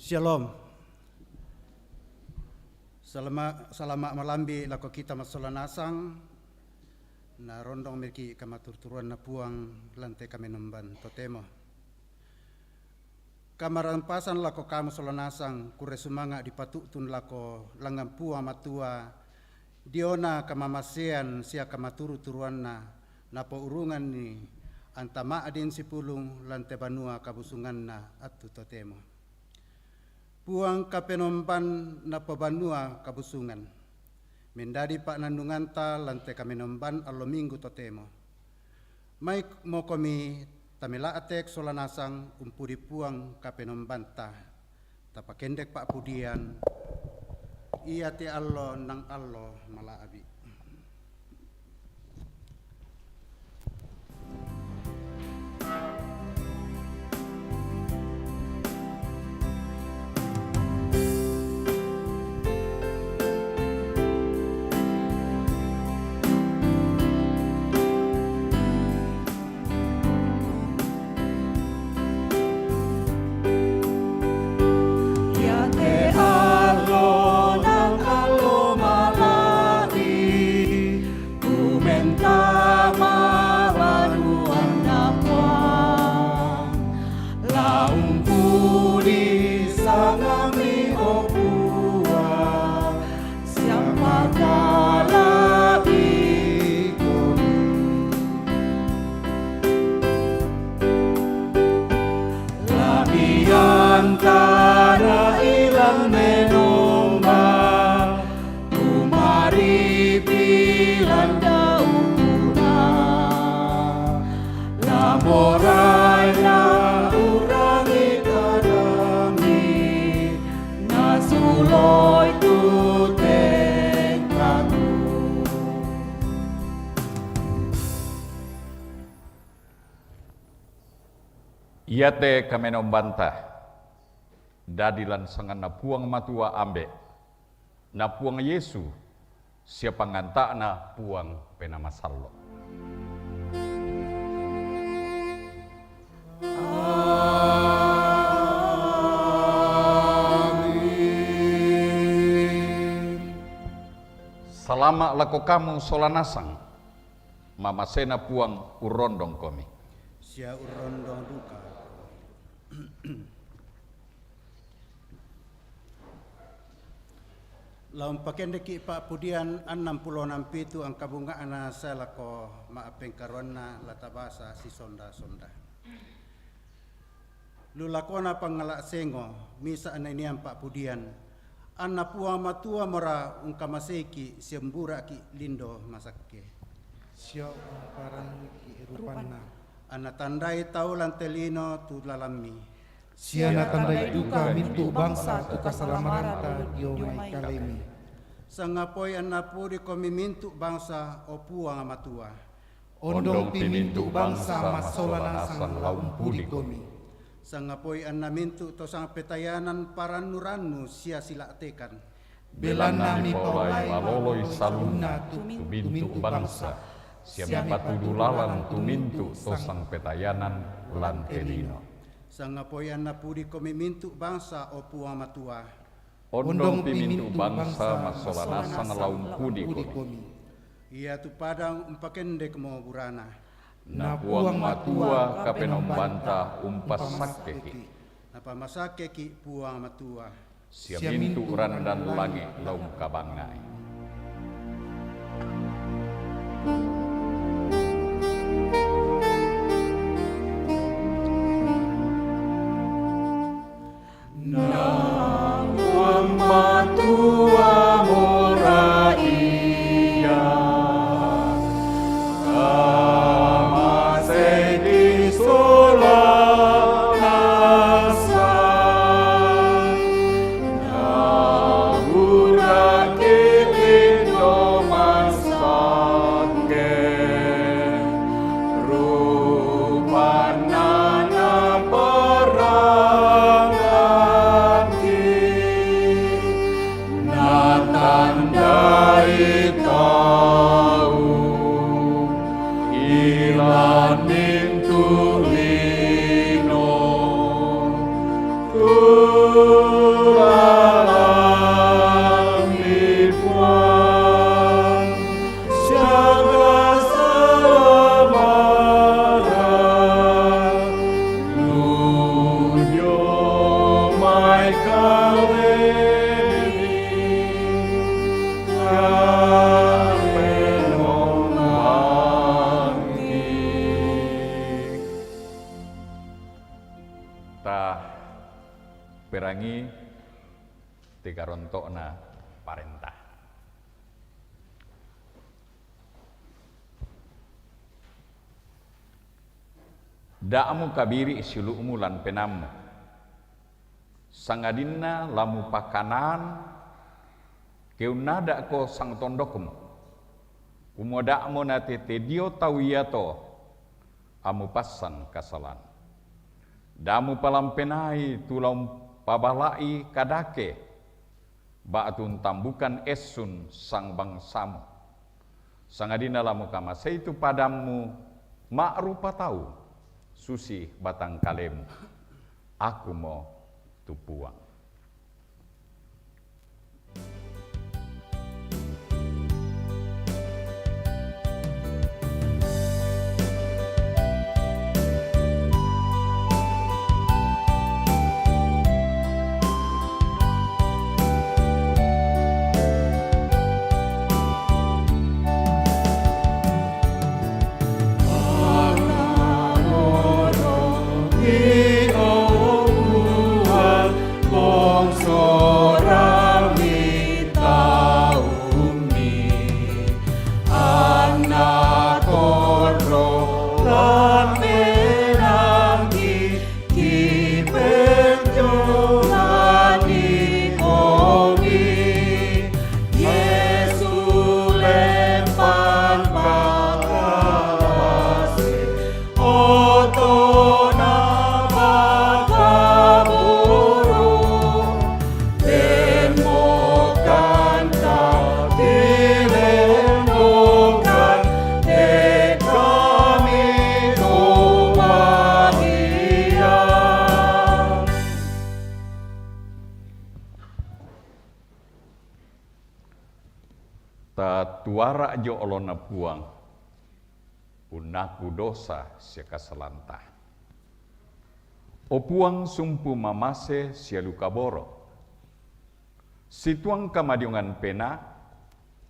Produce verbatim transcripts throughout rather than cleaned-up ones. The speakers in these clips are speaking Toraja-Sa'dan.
Shalom. Salama', salama' malambi' lako kita massola nasang. Na rondong meki' kamaturturuanna Puang lan te kamenomban totemo. Kamarampasan lako kamu sola nasang, kurre sumanga' dipatu'tun lako langngan Puang Matua, diona kamamasean sia kamaturu-turuanna, napourunganni anta ma'din sipulung lan te banua kabusunganna attu totemo. Puang kapenomban napobanua kabusungan, mendadi pa'nannunganta lan te kamenomban allo Minggu totemo. Mai mokomi tamela'tek sola nasang umpudi Puang kapenombanta, tapakendek pa'pudian, iate allo nang allo mala'bi'. Iate allo nang allo mala'bi', kumentama banuanna Puang, la umpudi sangammi, o Puang, siampa kala'bikomi. Labianta nailang menomba, tumaripi lan daukuna, la morai naurangi kadammi, nasuloi tu tengkaku. Iate kamenombanta, dadi lan sanganNa Puang Matua Ambe', na Puang Yesu, sia panganta'na Puang Penaa Masallo'. Amin. Salama' lako kamu sola nasang. Mamasena Puang urrondongkomi. Sia urrondong duka. La umpakendeki' pa'pudian annang pulo nampitu angka bunga'na sae lako ma'appengkaroanna la tabasa sisonda-sonda. Lu lakona pangngala' sengo, misa' nanian pa'pudian, anna Puang Matua mora ungkamaseiki' sia umbura'ki' lindo masakke. Sia umparangiki' rupanna. Anna tandai tau lan te lino tu lalammi. Sia natandai duka mintu' bangsa tu kasalamaranta dio mai kalemi. Sangapoi anna pudikomi mintu' bangsa, o Puang Matua. Ondongpi mintu' bangsa massola nasang la umpudikomi. Sangapoi anna mintu' to sangpetayanan parannu-rannu sia sila'tekan. Belanna mipaolai maloloi salunna tu mintu' bangsa, sia mipatudu lalan tu mintu' to sangpetayanan lan te lino. Sangapoi anna pudikomi mintu' bangsa, o Puang Matua. Ondongpi mintu' bangsa massola nasang la umpudikomi. Iatu padang umpakendekmo burana. Na Puang Matua kapenombanta umpassakkeki'. Napamasakkeki' Puang Matua. Sia mintu' randan langi' la ungkabangngai. Na Puang Matua mora ia, kamaseiki' sola nasang, nabura'ki' lindo masakke. rontokna parenta. Da'mu kabiri siulu'mu lan penaammu, sangadinna la mupakanan ke unnada'ko sangtondokmu, kumua da'mo natete dio tau iato amupassan kasalan. Da mupalampenai tu la umpabala'i kadake, ba'tu untambukan essun sangbangsamu, sangadinna la mukamasei tu padammu ma'rupa tau, susi batang kalemu. Akumo tu Puang. Tatuara jo olona Puang, unnaku dosa sia kasalanta. O Puang, sumpu mamase sia lukaboro, situang kamadiongan pena,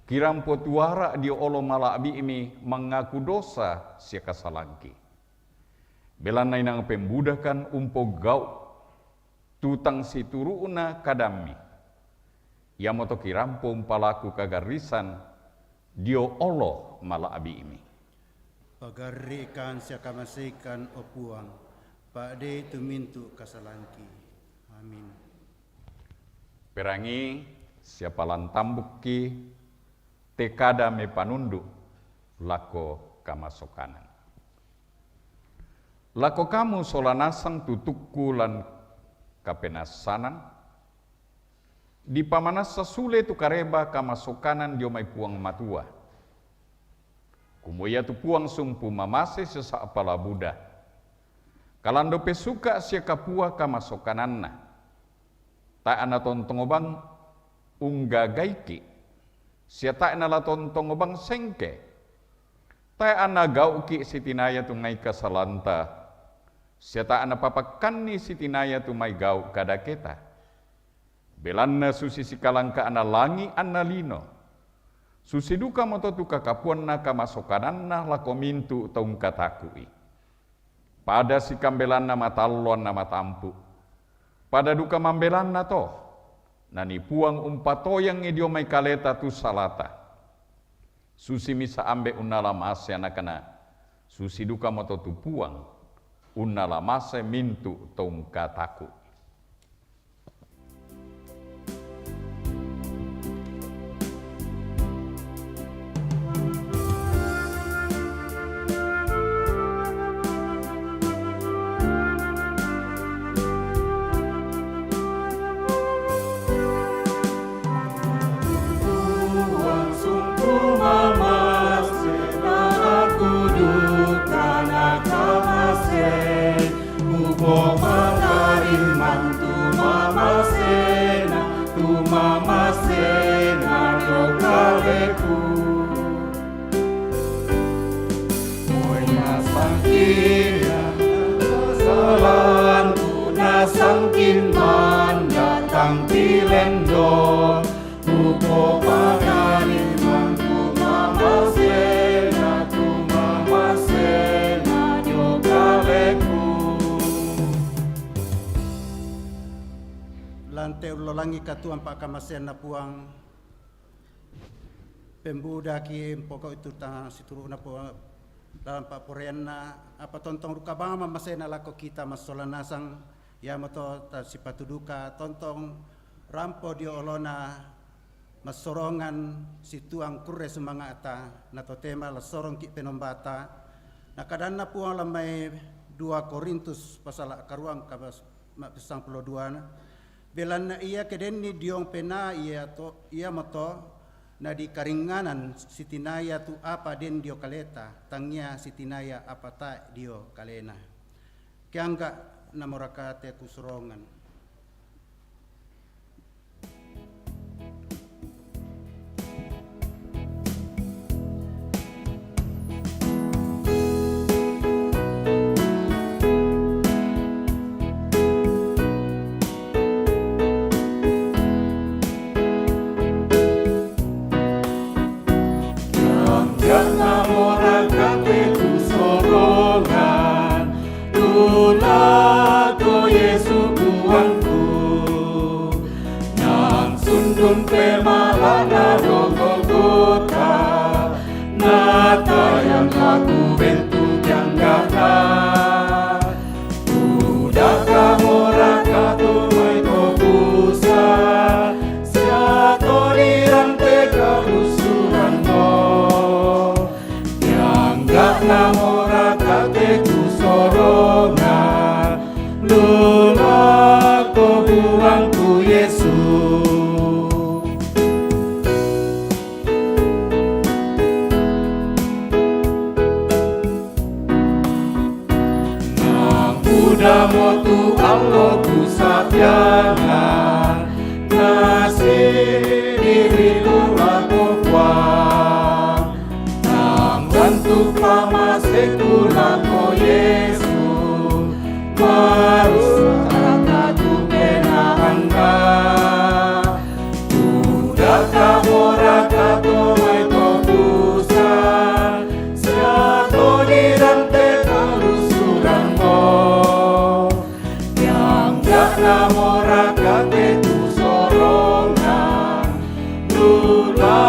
kirampo tuara dio olo mala'bi'mi mangaku dosa sia kasalangki. Belanna inang pembudakan umpogau' tu tang situru'na kadammi, iamoto kirampo umpalaku kagarrisan dio olo mala'bi'mi. Pagarri'kan sia kamaseikan, o Puang, pa'dei tu mintu' kasalangki. Amin. Perangi sia palantambukki te kada mepanundu' lako kamasokanan. Lako kamu sola nasang tu tukku lan kapenassanan, dipamanassa sule tu kareba kamasokanan dio mai Puang Matua. Kumua iatu Puang sumpu mamase sia sa'pala buda, kalando pesuka' sia kapua kamasokananna. Tae' natontong bang unggagaiki', sia tae' nala tontong bang sengke. Tae' nagau'ki' sitinaya tu ngai kasalanta, sia tae' napapakkanni sitinaya tu mai gau' kadaketa. Belanna susi sikalangka'na langi' anna lino, susi dukamoto tu kakapuanna kamasokananna lako mintu' to ungkataku'i. Pada sikambelanna matallo anna matampu', pada duka mambelanna to, nanii Puang umpatoyangngi dio mai kaleta tu salata. Susi misa' ambe' unnala mase anakna, susi dukamoto tu Puang unnala mase mintu' to ungkataku'i. Puang sumpu mamase, na aku duka nakamasei. Upoko patarimang tu mamasena, tu mamasena dio kaleku. Moi nasangkin salanku, nasangkin mandatang tilendo. Upoko patarimang tu mamasena, tu mamasena dio kaleku. Lante Langi katuang pakamasenna Puang, pembuda ki mpoko itu ta situru na po dalam paporeanna, apa tontong ruka banga mamasena lako kita massola nasang, iamoto ta sipatuduka tontong rampo dio olona massorongan situang kurre sumanga'ta, na totema la sorongki penombata. Na kadanna Puang la mai dua Korintus pasala karuang kabas ma-, sampulo dua na, belanna ia ke denni diong penaa ia to, iamoto na dikaringanan sitinaya tu apa den dio kaleta, tangia sitinaya apa tae dio kalena. Keangga namorakate kusorongan. Angga namorakate kusorongan, tu lako Yesu Puangku. Nang sundun pe malana do Golgota, na tayang laku bentuk yang gata. Udah kamu raka tu mai to pusa, sia to dirante kalusuran mo. Tiangga namorakate kusorongan, lula ko Puangku Yesu. Nang udah mo tu allo kusapiangan, nasi diri lula ko Puang. Nang bantuk pamaseku lako Yesu, marusaraka tu penaangga. Udah kamu raka to mai to pusa, sia to dirante kalusuran mo. Tiangga namorakate kusorongan, lula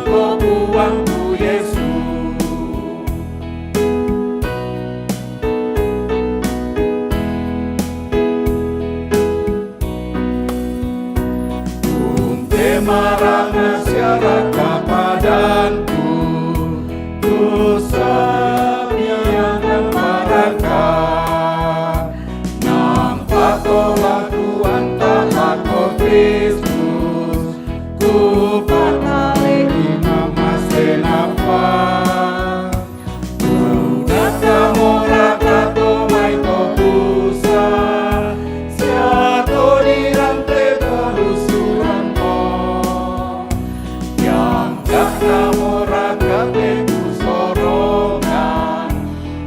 ko Puangku Yesu. Unte marana siara kapadanku, tu sapiangan maraka. Nang patola kuanta lako Kristus, kupataleki mamasena Puang. Udah kamu raka to mai to pusa, sia to dirante kalusuran mo. Tiangga namorakate kusorongan,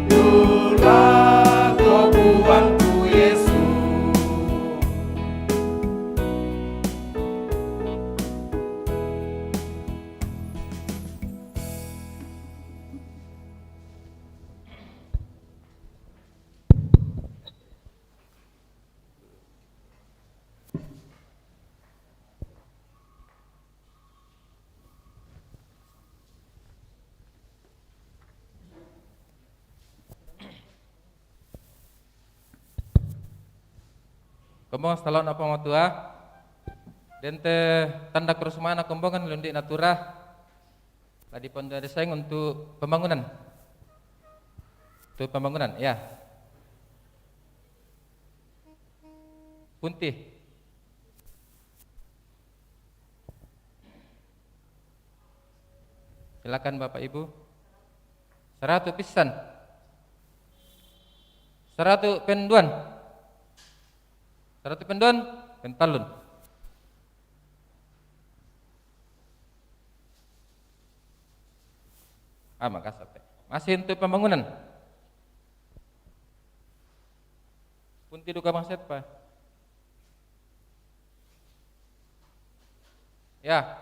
lula ko Puangku Yesu. Kombongan sala na pamatua, dente tanda kurus mana kombongan lundi natura, tadi pondok desain untuk pembangunan. Untuk pembangunan, ya. Punti. Silakan Bapak Ibu. Saratu pissan. Saratu penduan. Saratu penduan, pentallun. Ah, makasih. Masih untuk pembangunan. Punti duka maset, Pak. Ya.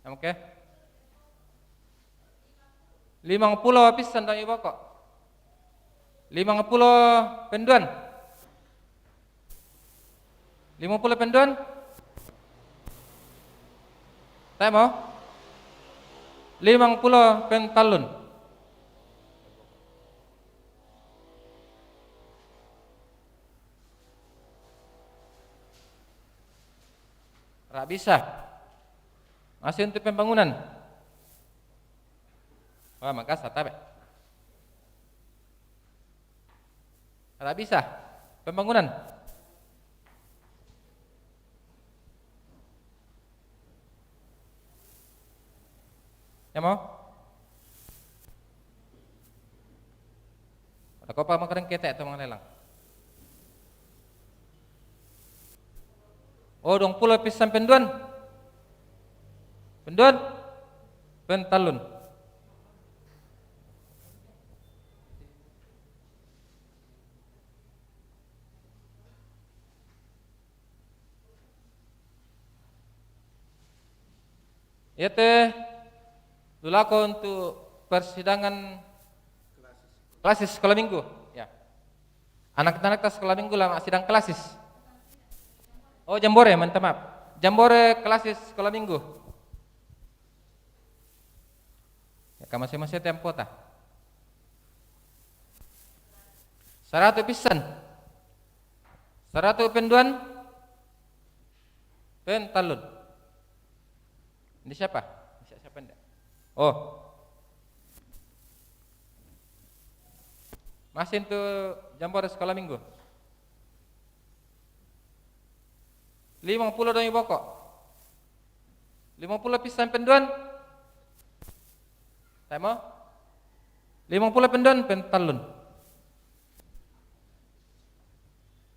Oke. Limang pulo pissan dami boko. Limang pulo penduan. Limampulo penduan? Taimo? Limampulo pentallun. Ra bisa. Masih untuk pembangunan. Wah, makasa tabe. Ra bisa. Pembangunan. Ya mau? Ada kopa makareng kete atau mangalelang? Oh, duampulo pissan penduan. Penduan? Pentallun. Iate dulako untuk persidangan klasis sekolah minggu. Ya. Anak-anak ta sekolah minggu lah sidang klasis. Oh, jambore, minta maaf. Jambore klasis sekolah minggu. Ya, ka masing-masing tempo ta. Saratu pissan. Saratu penduan. Pentallun. Ini siapa? Bisa siapa ndak? Oh. Masih untuk jambore sekolah minggu. Limampulo dua boko. Limampulo pissan penduan. Taimo? Limampulo penduan pentallun.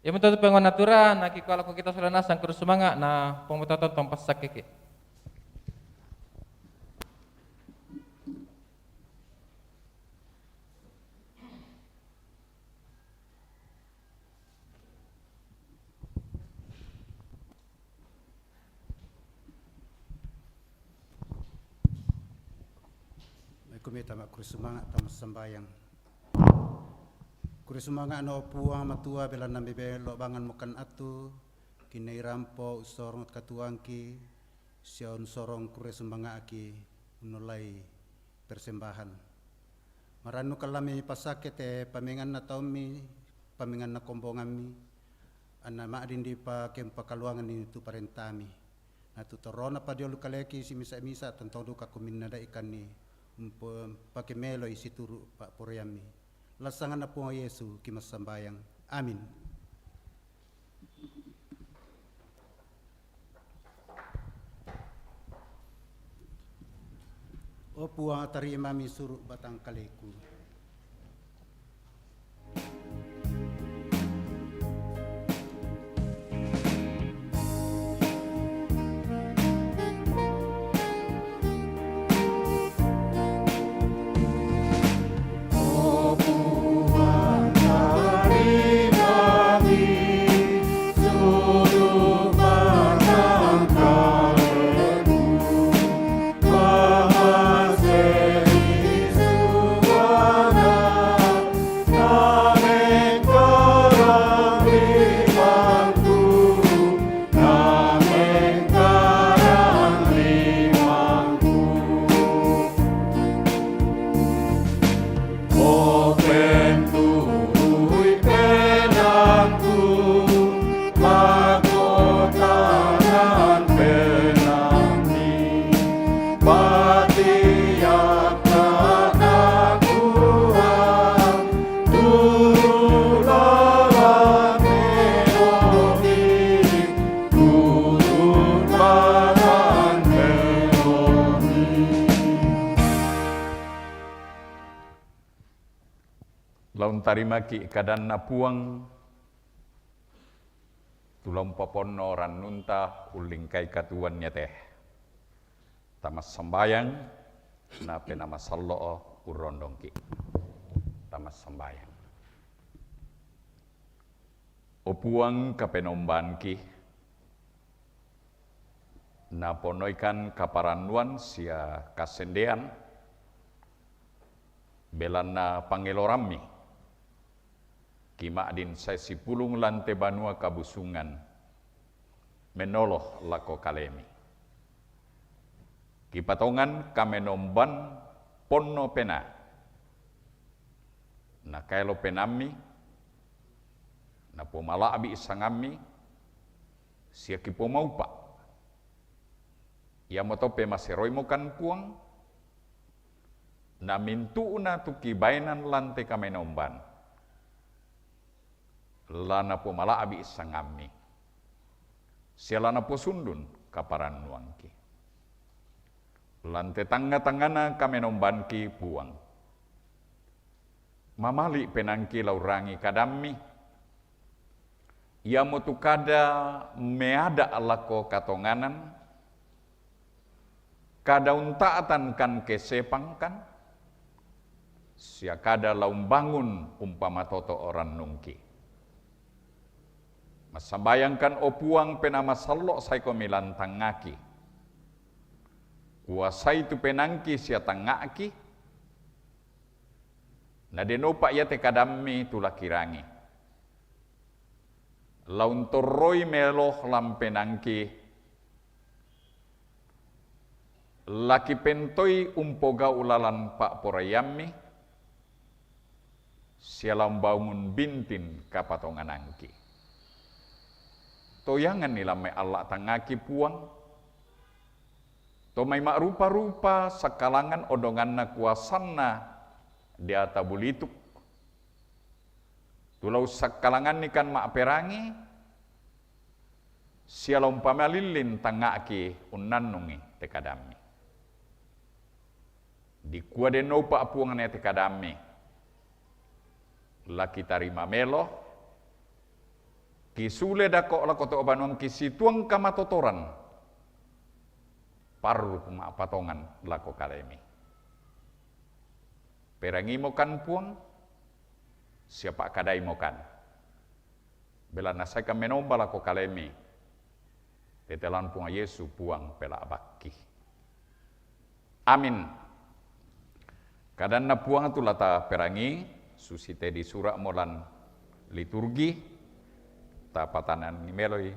Ia mintu pengon natura, na kiko lako kita sudah nasang kudu sumanga, na pemutaton tompas sakiki. Mai kumi tama kuri sumanga tama sambayang. Kuri sumanga no Puang Matua bela nambe be lo bangan mukan atu, kinai rampo usorong katuangki, sia unsorong kuri sumanga aki unulai persembahan. Marannu kallami pasake te pamenganna taummi, pamenganna kombongammi, anna ma'din dipake umpakaluangenni tu parentami. Na tu torrona padiolu kaleki simisa-misa tentong duka kuminna daikanni umpe-, pake meloi situru pa'poraiammi. Lassanganna Puang Yesu kimassambayang. Amin. O Puang, tarimami suru batang kaleku. Lao ntarimaki kadanna Puang, tu lao mpaponno rannunta ullingkai katuoan iate. Tamassambayang, nape namasallo urrondongki. Tamassambayang. O Puang, Kapenombanki, naponoikan kaparannuan sia kasendean, belanna pangelorammi, kima'din sae sipulung lante banua kabusungan, menoloh lako kalemi. Kipatongan kamenomban ponno pena. Nakaelo penammi, napomala'bi sangammi, sia kipomaupa. Iamoto pemaseroimokan Puang, namintu'na tu kibainan lante kamenomban. La napomala'bi sangammi, sia la naposundun kaparannuangki. Lante tangnga-tangngana kamenombanki Puang. Mamali penangki la urangi kadammi. Iamotu kada meada lako katonganan, kada unta'tankan kesepangkan, sia kada la umbangun umpamatoto' rannungki. Massambayangkan, o Puang, Penaa Masallo', saikomi lan tangngaki. Kuasai tu penangki sia tangnga'ki, na de nopa iate kadammi tu la kirangi. La untorroi melo lan penangki, la kipentoi umpogau' lalan pa'poraiammi, sia la umbangun bintin kapatonganangki. Toyanganni lan mai alla' tangngaki, Puang, to mai ma'rupa-rupa sakkalangan ondonganna kuasanna deata bulituk, tu la ussakkalangannikan ma'perangi, sia la umpamalillin tangnga'ki unnannungi te kadammi. Dikua de nopa, Puang, ne te kadammi, la kitarima melo, kisule dako' lako to banuangki situang kamatotoran, parru ma'patongan lako kalemi. Perangimokan, Puang, sia pa'kadaimokan. Belanna saekan menomba lako kalemi, tete laon Puang Yesu, Puang Pela'bakki. Amin. Kadanna Puang tu la taperangi, susite disura'mo lan liturgi, tapatanangi meloi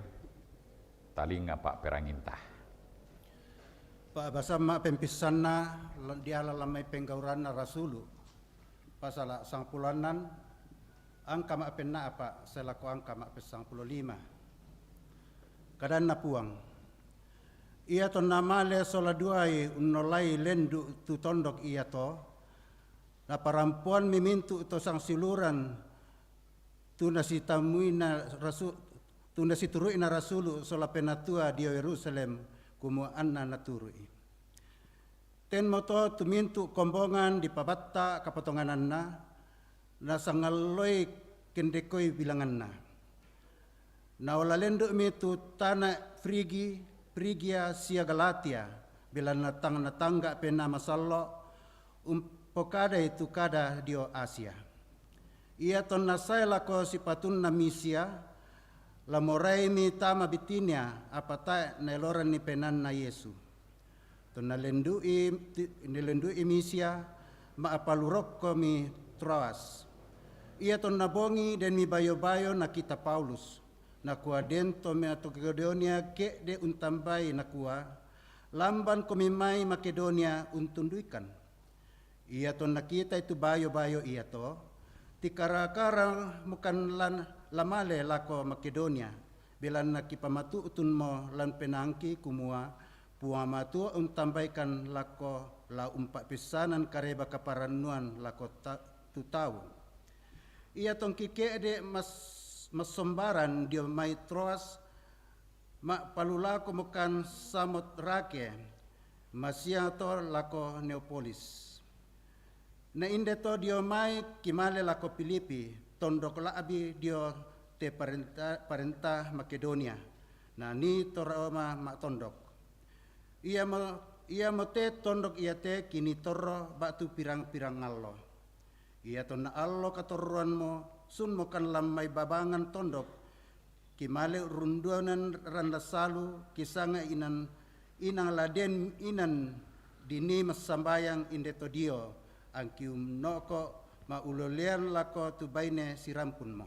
talinga pa'peranginta. Pa'basamma pempissanna diala lan mai Penggauranna Rasulu', pasala' sangpulo annan, angka ma'penna'pa' sae lako angka ma'pessangpulo lima. Kadanna Puang, Ia tonna male sola duai unnollai lendu' tu tondok iato, naparampoammi mintu' to sangsiuluran tu nasitammuina rasu-, tu nasituru'na rasulu' sola penatua dio Yerusalem, kumua anna naturu'i. Tenmoto tu mintu' kombongan dipabatta' kapatongananna, nasangalloi kendekoi bilanganna. Naola lendu'mi tu tana' Frigi-, Frigia sia Galatia, belanna tang natangga' Penaa Masallo', umpokadai tu kada dio Asia. Ia tonna sae lako sipatunna Misia, la moraimi tama Bitinia, apa tae' naeloranni penaanna Yesu. Tonna lendu'i, ti-, nalendu'i Misia, ma'palu rokkomi Troas. Ia tonna bongi denmi bayo-bayo nakita Paulus, nakua den to Makedonia ke'de' untambai, nakua, Lambankomi mai Makedonia untunduikan. Ia tonna kitai tu bayo-bayo iato, tikara-karamokan lan la male lako Makedonia, belanna kipamatu'tunmo lan penaangki kumua, Puang Matua untambaikan lako la umpa'pessanan kareba kaparannuan lako ta-, tu tau. Ia tongki ke'de' mas-, massombaran dio mai Troas, ma'palu lakomokan Samotrake, masiang to lako Neapolis. Na inde to dio mai kimale lako Filipi, tondok la'bi dio te parenta, parenta Makedonia, na nii to Roma ma'tondok. Iamo, iamo te tondok iate kinitorro ba'tu pirang-pirang allo. Ia tonna allo katorroammo, sunmokan lan mai babangan tondok, kimale runduanan randa salu, kisanga inan, inang la den inan dinii massambayang inde to dio, angkiumno'ko ma'ulolean lako tu baine sirampunmo.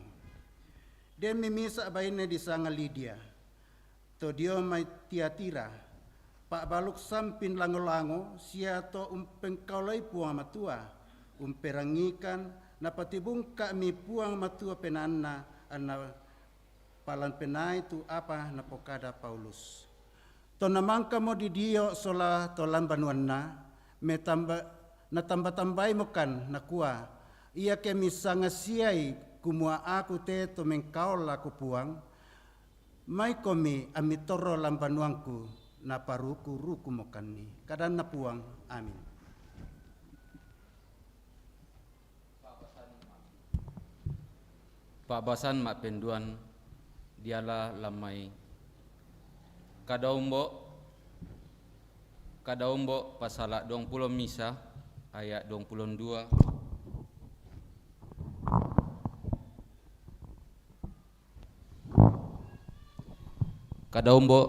Denmi misa' baine disanga Lidia, to dio mai Tiatira, pa'baluk sampin lango-lango sia to umpengkaoloi Puang Matua, umperangikan, napatibungka' mi Puang Matua penaanna, anna palan penai tu apa napokada Paulus. To namangkamo didio sola to lan banuanna, metamba-, natamba-tambaimokan, nakua, iake misangasiai kumua aku te to mengkaola ko Puang, maikomi ammi torro lan banuangku, naparuku-rukumokanni. Kadanna Puang. Amin. Pa'basan ma'penduan diala lammai Kadaombo, Kadaombo pasala' duangpulo misa, aya' duangpulo dua. Kadaombo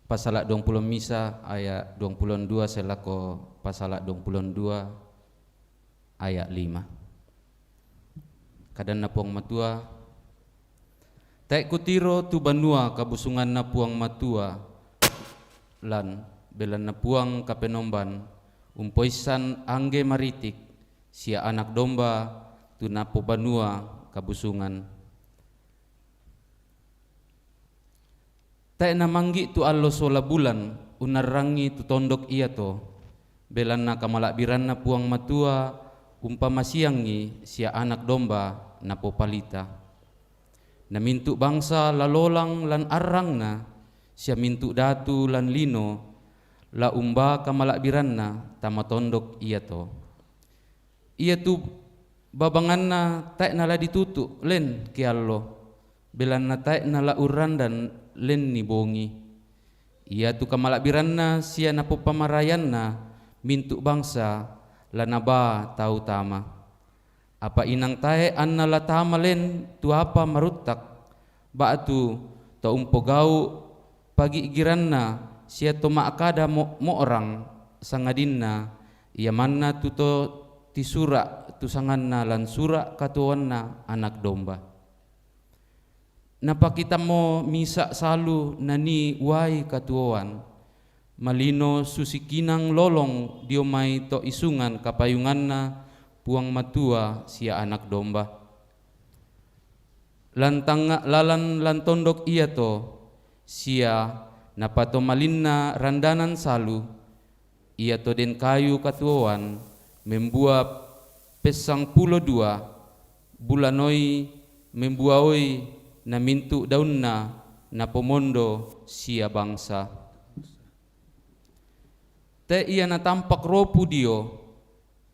pasala' duangpulo misa aya' duangpulo dua sae lako pasala' duangpulo dua aya' lima. Kadanna Puang Matua, tae' kutiro tu banua kabusunganna Puang Matua lan, belanna Puang Kapenomban umpoissan angge maritik sia Anak Domba tu napobanua kabusungan. Tae' namanggi' tu allo sola bulan unnarrangi tu tondok iato, belanna kamala'biranna Puang Matua umpamasiangngi sia Anak Domba napopalita. Na mintu' bangsa la lolang lan arrangna, sia mintu' datu lan lino la umbaa kamala'biranna tama tondok iato. Iatu babanganna tae' nala ditutu' len ke allo, belanna tae' nala urrandan lenni bongi. Iatu kamala'biranna sia napopammarayanna mintu' bangsa la nabaa tau tama. Apa inang tae' anna la tama len tu apa maruttak, ba'tu to umpogau' pagi'giranna sia to ma'kada mo-, mo'rang, sangadinna ia manna tu to tisura' tu sanganna lan sura' katuoanna Anak Domba. Napakitammo misa' salu nanii uai katuoan, malino susi kinang lolong dio mai to isungan kapayunganna Puang Matua sia Anak Domba. Lan tangnga' lalan lan tondok iato, sia napatomalinna randanan salu, iato den kayu katuoan, membua pessangpulo dua, bulanoi membuaoi na mintu' daunna napomondo sia bangsa. Te' ia natampak ropu dio,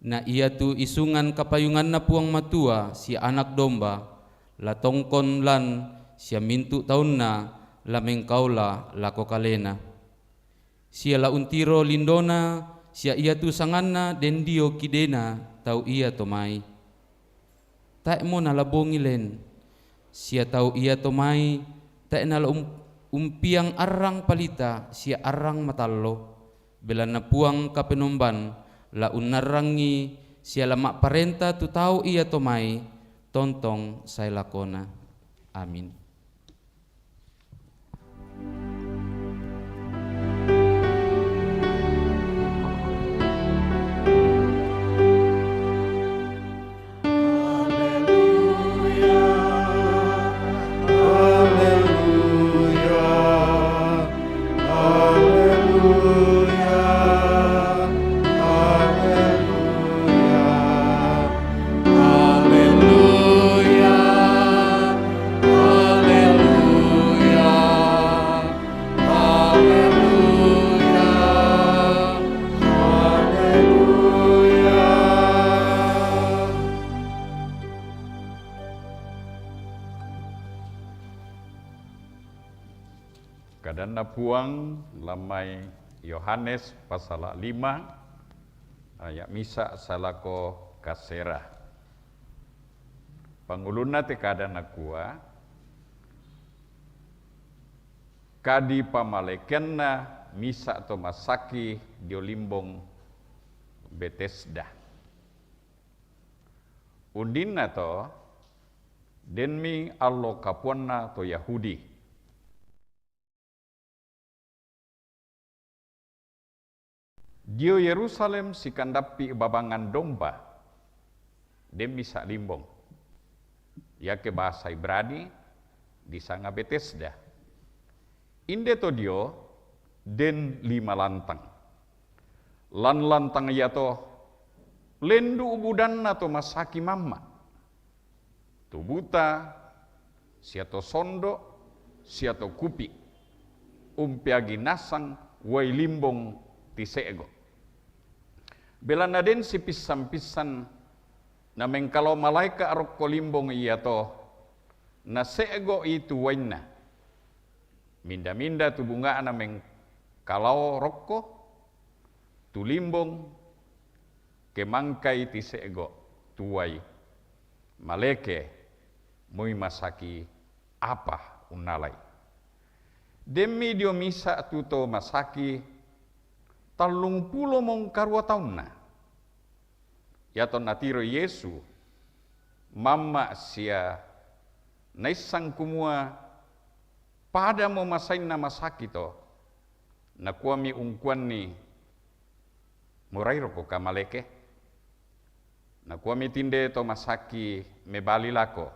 na iatu isungan kapayunganna Puang Matua sia Anak Domba, la tongkon lan sia mintu' taunna la mengkaola lako kalena. Sia la untiro lindona sia iatu sanganna den dio kidena tau iato mai. Tae'mo nala bongi len, sia tau iato mai tae' nala um-, umpiang arrang palita sia arrang matallo, belanna Puang Kapenomban la unnarrangi sia la ma'parenta tu tau iato mai tontong sae lakona. Amin. Haleluya, haleluya, haleluya. Kadanna Puang lammai Yohanes pasala' lima, aya' misa' sae lako kasera. Pangulunna te kada nakua, kadi pamalekenna misa' to massaki dio limbong Betesda. Undinna to, denmi allo kapuanna to Yahudi, Dio Yerusalem sikandappi' babangan domba, den misa' limbong, iake bahasa Ibrani disanga Betesda. Inde to dio den lima lantang. Lan lantang iato lendu' budanna to masaki mamma', tu buta, sia to sondo', sia to kupi', umpeagi nasang uai limbong tise'go'. Belanna den sipissan-pissan namengkalao malaeka' rokko limbong iato, nase'go'i tu uainna. Minda-minda tu bunga'na mengkalao rokko tu limbong, ke mangkai tise'go' tu uai, maleke moi masaki apa unnalai. Denmi dio misa' tu to masaki tallung pulo mongkarua taunna. Iatonna tiroi Yesu mamma' sia naissang kumua padamo masainna masaki to, nakuami ungkuanni, "Morai rokoka maleke?" Nakuami tinde to masaki mebali lako,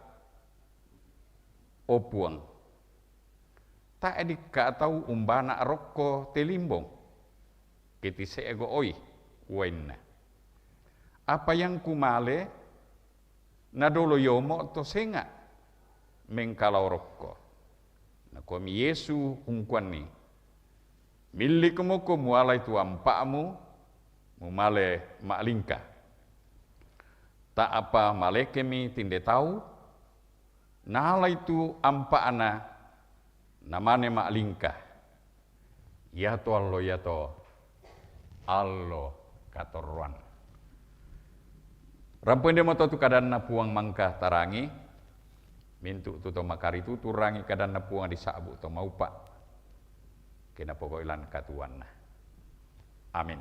"O Puang, tae' dikka' tau umbana' rokko te limbong, ke tise'go'oi uainna. Apa iangku male, nadolo iomo' to senga' mengkalao rokko." Nakuami Yesu ungkuanni, "Millikmoko mualai tu ampa'mu, mumale ma'lingka." Ta'apa malekemi tinde tau, naalai tu ampa'na, namane ma'lingka. Iato allo iato allo katorroan. Rampoinde moto tu kadanNa Puang mangka tarangi, mintu' tu to makaritutu rangi kadanNa Puang disa'bu' to maupa', ke napogau'i lan katuoanna. Amin.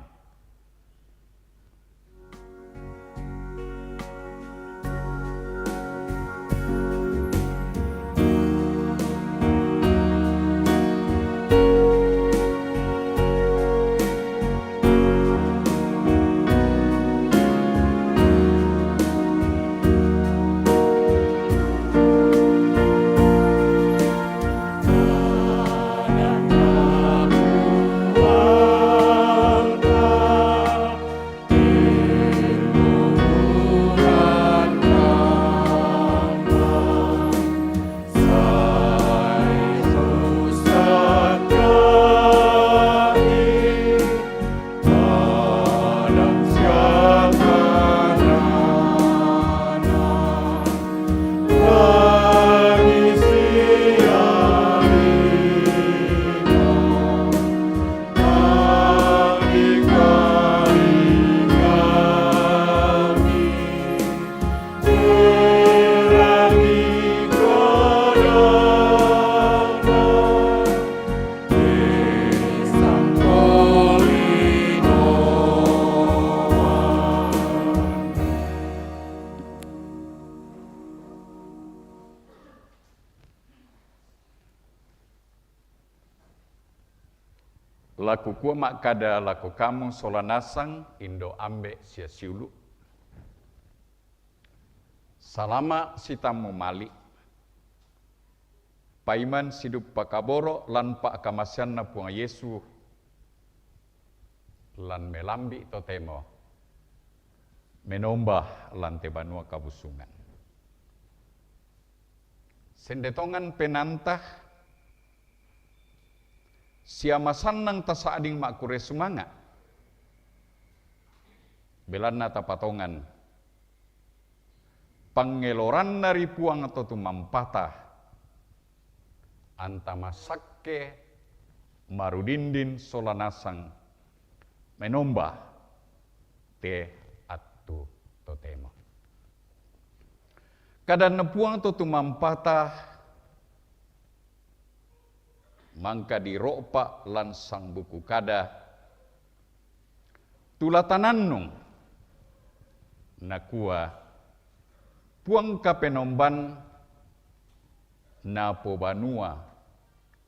La kukua ma'kada lako kamu sola nasang, indo' ambe' sia siulu', salama' sitammu mali', paiman siduppa kaboro' lan pa'kamaseanNa Puang Yesu, lan melambi' totemo menomba lan te banua kabusungan. Sende tongan penaanta sia masannang tasa'ding ma'kurre sumanga', belanna tapatongan pangngeloranna ri Puang to tumampata, anta masakke marudindin sola nasang menomba te attu totemo. KadanNa Puang to tumampata mangka diro'pa lan Sangbuku Kada, tu la tanannung, nakua, Puang Kapenomban napobanua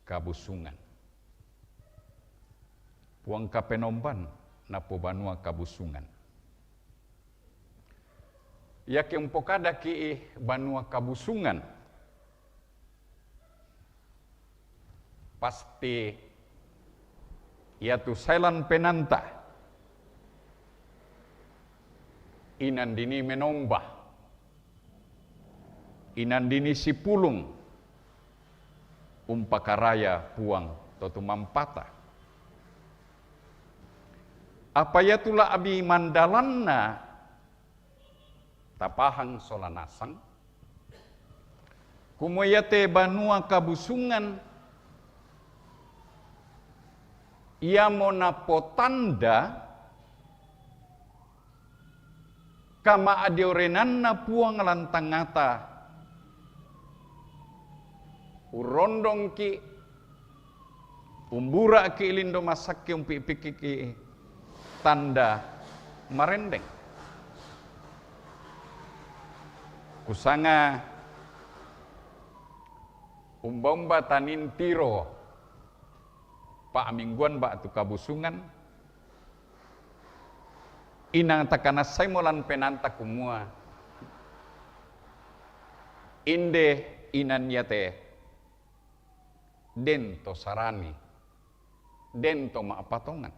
kabusungan. Puang Kapenomban napobanua kabusungan. Iake umpokadaki' banua kabusungan, pasti iatu sailan penaanta inandini menomba, inandini sipulung umpakaraya Puang to tumampata. Apa iatu la'bi mandalanna tapahang sola nasang, kumua iate banua kabusungan iamo napotanda kama'diorenanna Puang lan tangngata, urrondongki', umbura'ki' lindo masakke, umpi'pikkiki' tanda marendeng. Kusanga umba-umba tanintiro pa'mingguan ba'tu kabusungan, inang takanassaimo lan penaanta kumua, inde inan iate den to sarani, den to ma'patongan.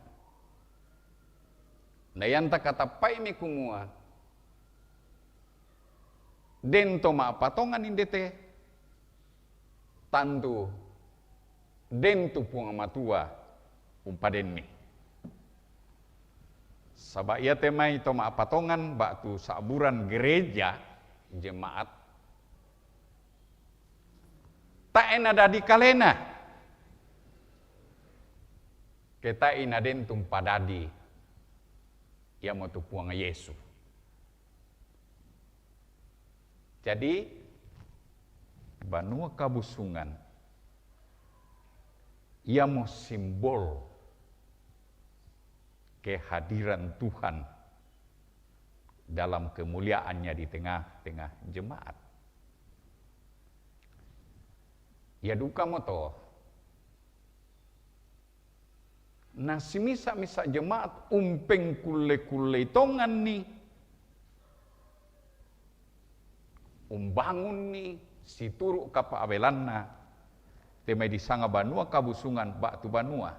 Na ianta katappa'imi kumua den to ma'patongan inde te, tantu den tu Puang Matua umpadenni. Saba' iate mai to ma'patongan ba'tu sa'buran gereja, jemaat, tae' nadadi kalena, ke tae' naden tu umpadadi, iamotu Puang Yesu. Jadi, banua kabusungan iamo simbol kehadiran Tuhan dalam kemuliaan-Nya di tengah-tengah jemaat. Ia dukamo to, na simisa-misa jemaat umpengkulle-kullei tonganni, umbangunni situru' kapa'belanna, te mai disanga banua kabusungan ba'tu banua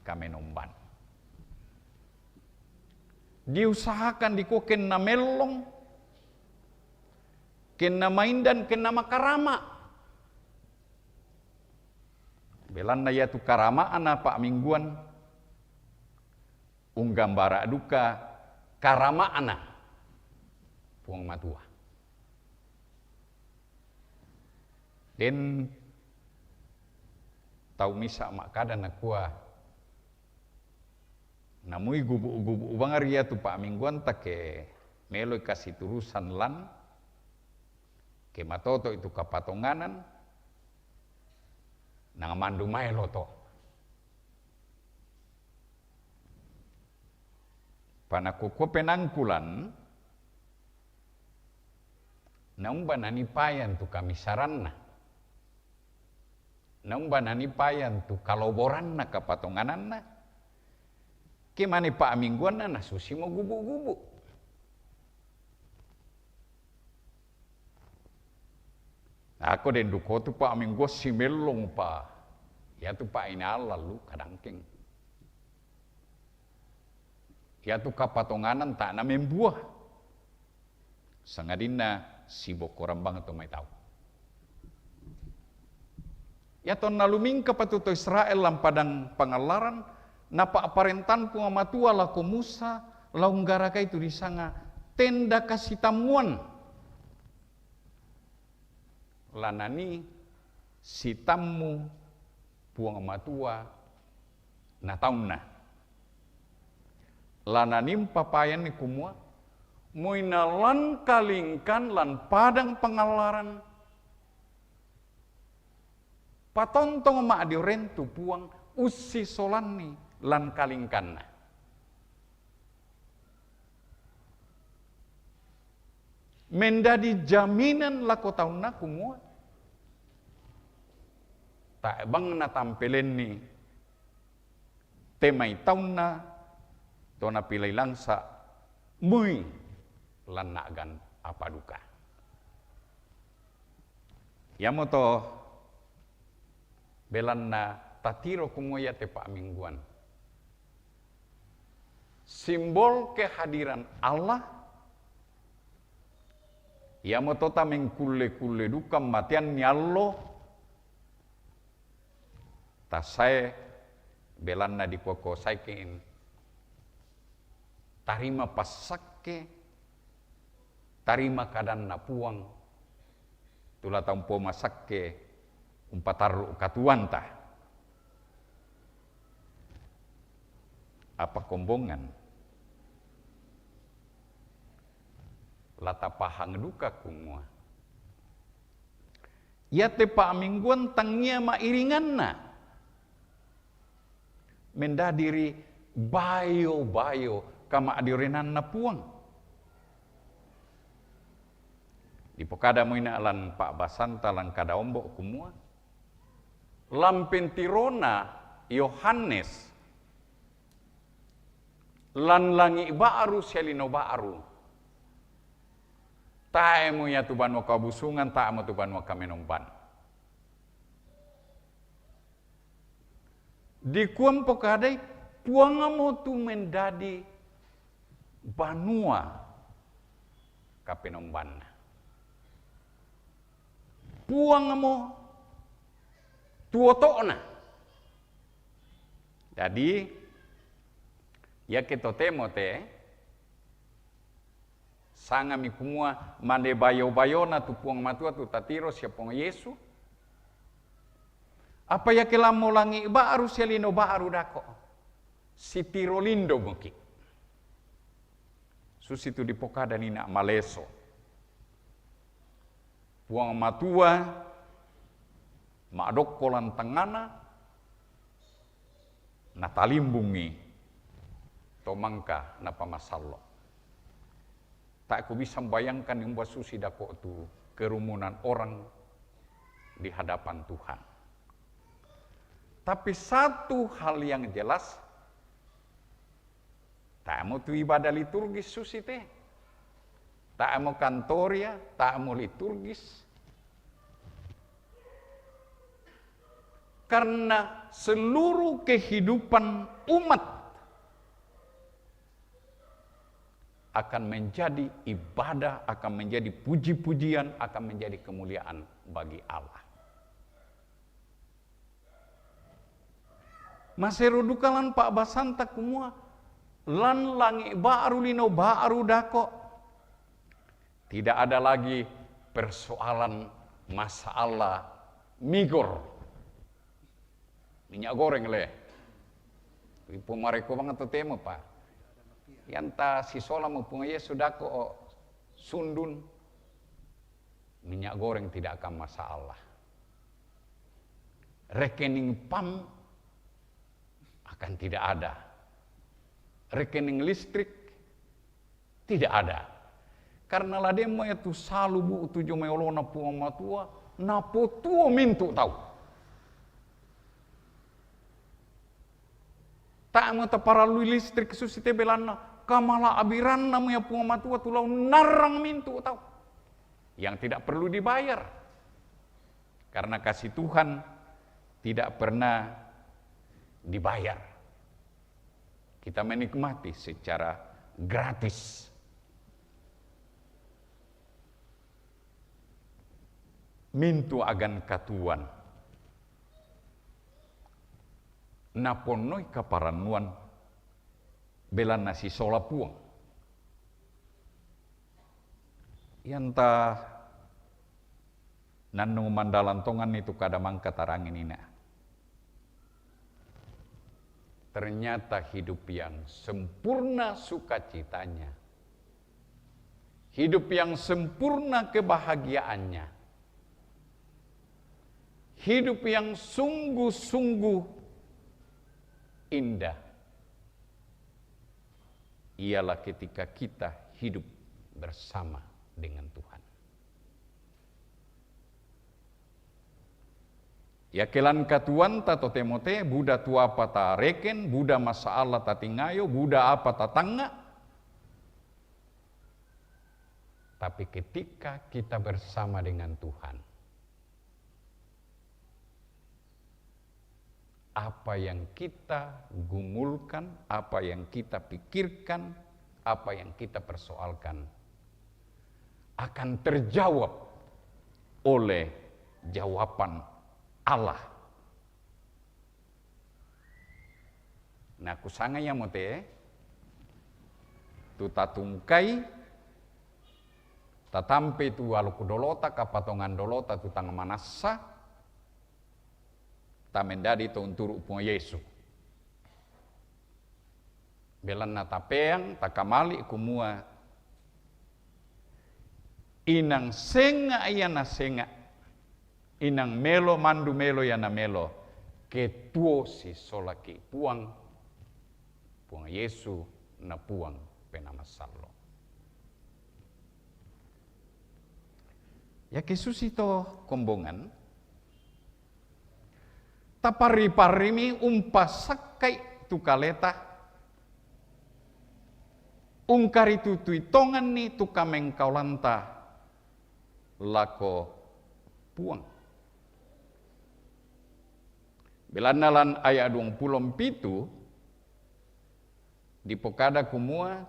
kamenomban. Diusahakan dikua kenna mellong, kenna maindan, kenna makarama'. Belanna iatu karama'na pa'mingguan, unggambara duka karama'na Puang Matua. Den tau misa' ma'kada nakua, namui gubu'-gubu' bangari iatu pa'mingguanta ke meloi kasiturusan lan, ke matoto'i tu kapatonganan, nangamandu maelo to. Panakukua penangkulan, naumba nanii payan tu kamisaranna? Naumba nanii payan tu kaloboranna kapatongananna? Ke mane pa'mingguanna nasusimo gubu'-gubu'. Ako den dukotu pa'mingguan simellong pa, iatu pa'inallallu kadangkeng. Iatu kapatonganan tae' namembua, sangadinna sibokkoran bang to mai tau. Iatonna lumingkapa tu to Israel lan padang pangallaran, napa'parentan Puang Matua lako Musa la unggarakai tu disanga tenda kasitammuan. La nanii sitammu Puang Matua na taunna. La nanii umpapayanni kumua, moi na lan kalingkan lan padang pangallaran, patontong ma'dioreng tu Puang ussisolanni lan kalingkanna. Mendadi jaminan lako taunna kumua, tae' bang natampelenni te mai taunna to napilai langsa' mui lan na'gan apa duka. Iamoto belanna tatiro kumua iate pa'mingguan simbol kehadiran Allah, iamoto tamengkulle-kulle duka mateanni allo, tasae belanna dikuako saekin tarima passakke, tarima kadanNa Puang, tu la taumpomasakke umpatarru' katuoanta. Apa kombongan? La tapahang duka kumua iate pa'mingguan tangia ma'iringanna mendadi ri bayo-bayo kama'diorenanNa Puang. Dipokada moi ina' lan pa'basanta lan kada ombo' kumua, lan pentirona Yohanes lan langi' ba'ru sia lino ba'ru, tae'mo ia tu banua kabusungan, tae'mo tu banua kamenomban. Dikua mpokadai, Puangmo tu mendadi banua kapenombanna. Puangmo tu oto'na. Jadi, iake totemo te, sangami kumua mane bayo-bayona tu Puang Matua tu tatiro sia Puang Yesu. Apa iake lammo langi' ba'ru sia lino ba'ru dako', sitiro lindo moki'. Susitu dipokada ni ina' maleso. Puang Matua ma'dokko lan tangngana, natalimbungi to mangka napamasallo'. Tae' kubisa mbayangkan umba susi dako' tu kerumunan orang di hadapan Tuhan. Tapi satu hal yang jelas, tae'mo tu ibadah liturgis susi te, tae'mo kantoria, tae'mo liturgis. Karena seluruh kehidupan umat akan menjadi ibadah, akan menjadi puji-pujian, akan menjadi kemuliaan bagi Allah. Masero duka lan pa'basanta kumua, lan langi' ba'ru lino ba'ru dako', tidak ada lagi persoalan masalah migor. Minyak goreng le. Ipo mareko bang totemo pa. Ianta sisola mo Puang Yesu dako' o sundun. Minyak goreng tidak akan masalah. Rekening pam akan tidak ada. Rekening listrik tidak ada. Karena la demmo ia tu salu bu'tu jomai olona Puang Matua, napotuo mintu' tau. Tae'mo taparallui listrik susi te belanna, kamala'biranna mo ia Puang Matua tu la unnarrang mintu' tau yang tidak perlu dibayar. Karena kasih Tuhan tidak pernah dibayar. Kita menikmati secara gratis. Mintu' agan katuoan naponnoi kaparannuan belanna sisola Puang. Ianta nannung mandalan tonganni tu kada mangka tarangi ni ina'. Ternyata hidup yang sempurna sukacitanya, hidup yang sempurna kebahagiaannya, hidup yang sungguh-sungguh indah ialah ketika kita hidup bersama dengan Tuhan. Yakelan katuanta to temote, buda tu apa tareken, buda masalah tatingayo, buda apa tatanga. Tapi ketika kita bersama dengan Tuhan, apa yang kita gumulkan, apa yang kita pikirkan, apa yang kita persoalkan akan terjawab oleh jawaban Allah. Na kusanga yamote, tu tatungkai, tatampe tu aloku dolota, kapatongan dolota tu tanga manassa, tamendadi to unturu Puang Yesu. Belanna tapeang, takamali kumua, inang senga ia na senga, inang melo mandu melo ia na melo, ke tuo sisolaki Puang, Puang Yesu na Puang Penamasallo. Yake susi to kombongan, taparri-parrimi umpasakkai tu kaleta, ungkaritutui tonganni tu kamengkaolanta lako Puang. Belanna lan ayat duang pulo pitu dipokada kumua,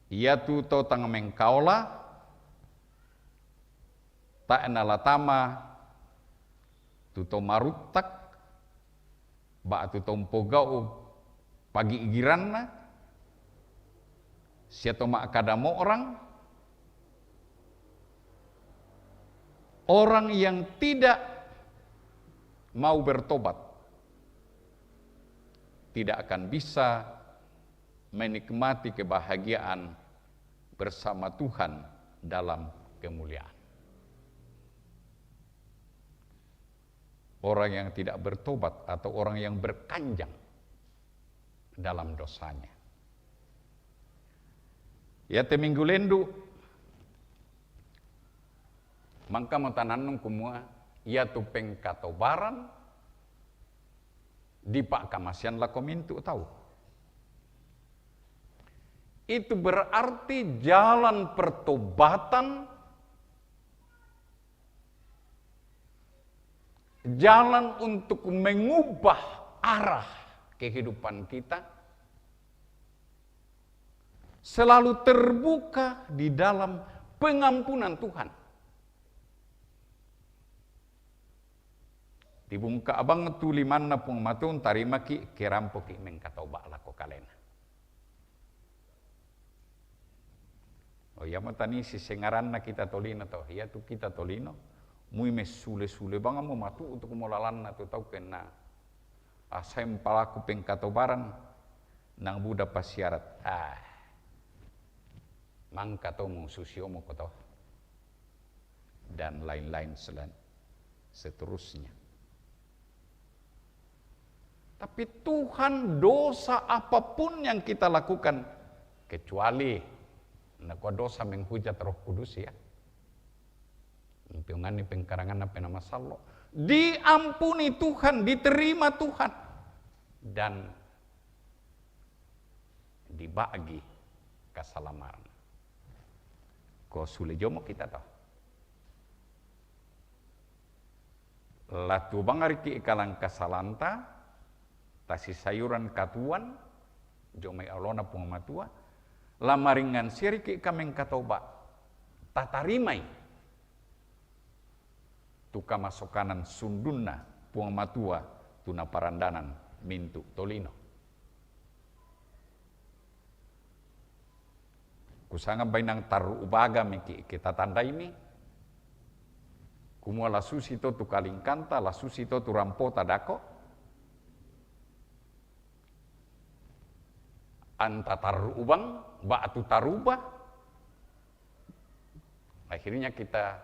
iatu to tang mengkaola, tae nalatama tu to maruttak, ba'tu to umpogau' pagi'giranna, sia to ma'kada mo'rang, orang yang tidak mau bertobat tidak akan bisa menikmati kebahagiaan bersama Tuhan dalam kemuliaan. Orang yang tidak bertobat atau orang yang berkanjang dalam dosanya. Iate minggu lendu, mangkamo tanannung kumua, iatu pengkatobaran dipa'kamasean lako mintu' tau. Itu berarti jalan pertobatan, jalan untuk mengubah arah kehidupan kita, selalu terbuka di dalam pengampunan Tuhan. Dibungka' bang tu limanNa Puang Matua, tarimaki' ke rampoki' mengkatoba' lako Kalena. O, iamo tanii sisengaranna kita tolino to, iatu kita tolino, mui messule-sule bangmo matu'tu'mo lalanna tu tau kenna. Asai mpalaku pengkatobaran, nang buda pasiarat. Ah. Mangka to mususiomoko to. Dan lain-lain selan-, seterusnya. Tapi Tuhan, dosa apapun yang kita lakukan, kecuali nakua dosa menghujat Roh Kudus, ya. Mpiunganni pengkaranganna Penamasallo. Diampuni Tuhan, diterima Tuhan. Dan dibagi kasalamaran. Ko sule jomo kita to. La tuo bang riki' kalang kasalanta, tasisayuran katuoan, jomai oloNa Puang Matua, la maringngan sia riki' kamengkatoba', tatarimai tu kamasokanan sundunNa Puang Matua tu naparandanan mintu' tolino. Kusanga bainang tarru' baga miki' ke tatandaimi, kumua la susi to tu kalingkanta, la susi to tu rampota dako, anta tarru' bang, ba'tu taruba, akhirnya kita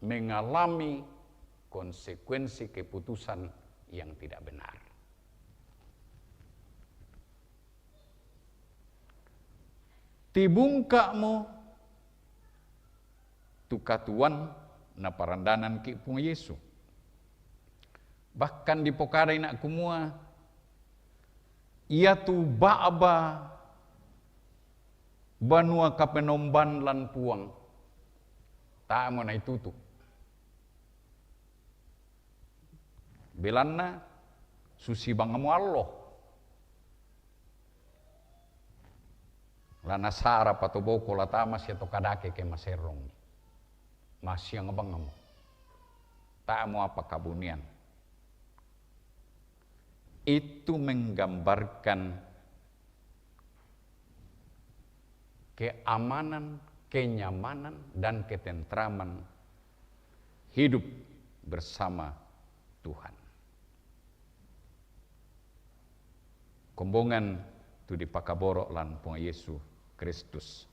mengalami konsekuensi keputusan yang tidak benar. Tibungka'mo tu katuoan naparandanan ki Puang Yesu. Bahkan dipokadai na kumua, ia tu ba'ba banua kapenomban lan Puang, tae' mo naitutu. Belanna susi bang mo allo. La nasara patoboko la tama sia to kadake ke maserrong. Masiang bang mo. Tae' mo apa kabunian. Itu menggambarkan keamanan, kenyamanan, dan ketentraman hidup bersama Tuhan. Kombongan tu dipakaboro' lan Puang Yesu Kristus.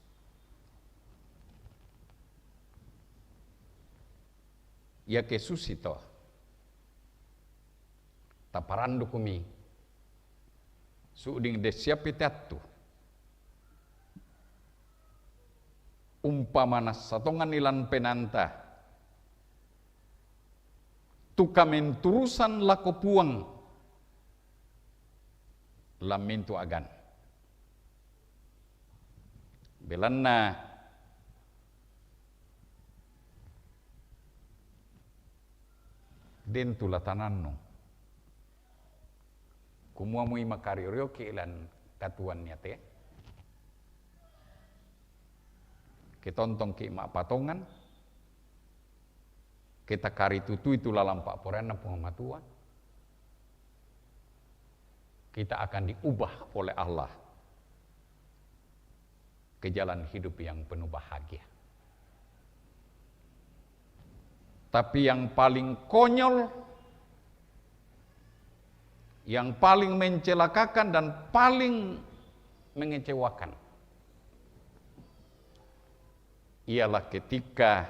Iake susito, taparandukmi su'ding de' sia pe teattu. Umpama nassatonganni lan penaanta tu kamenturusan lako Puang lan mintu' agan. Belanna den tu la tanannu. Kumua mui makario-rioki' lan katuoan iate. Ketontongki' ma'patongan. Kitakaritutu'i tu lalan pa'poraianNa Puang Matua, kita akan diubah oleh Allah ke jalan hidup yang penuh bahagia. Tapi yang paling konyol, yang paling mencelakakan dan paling mengecewakan ialah ketika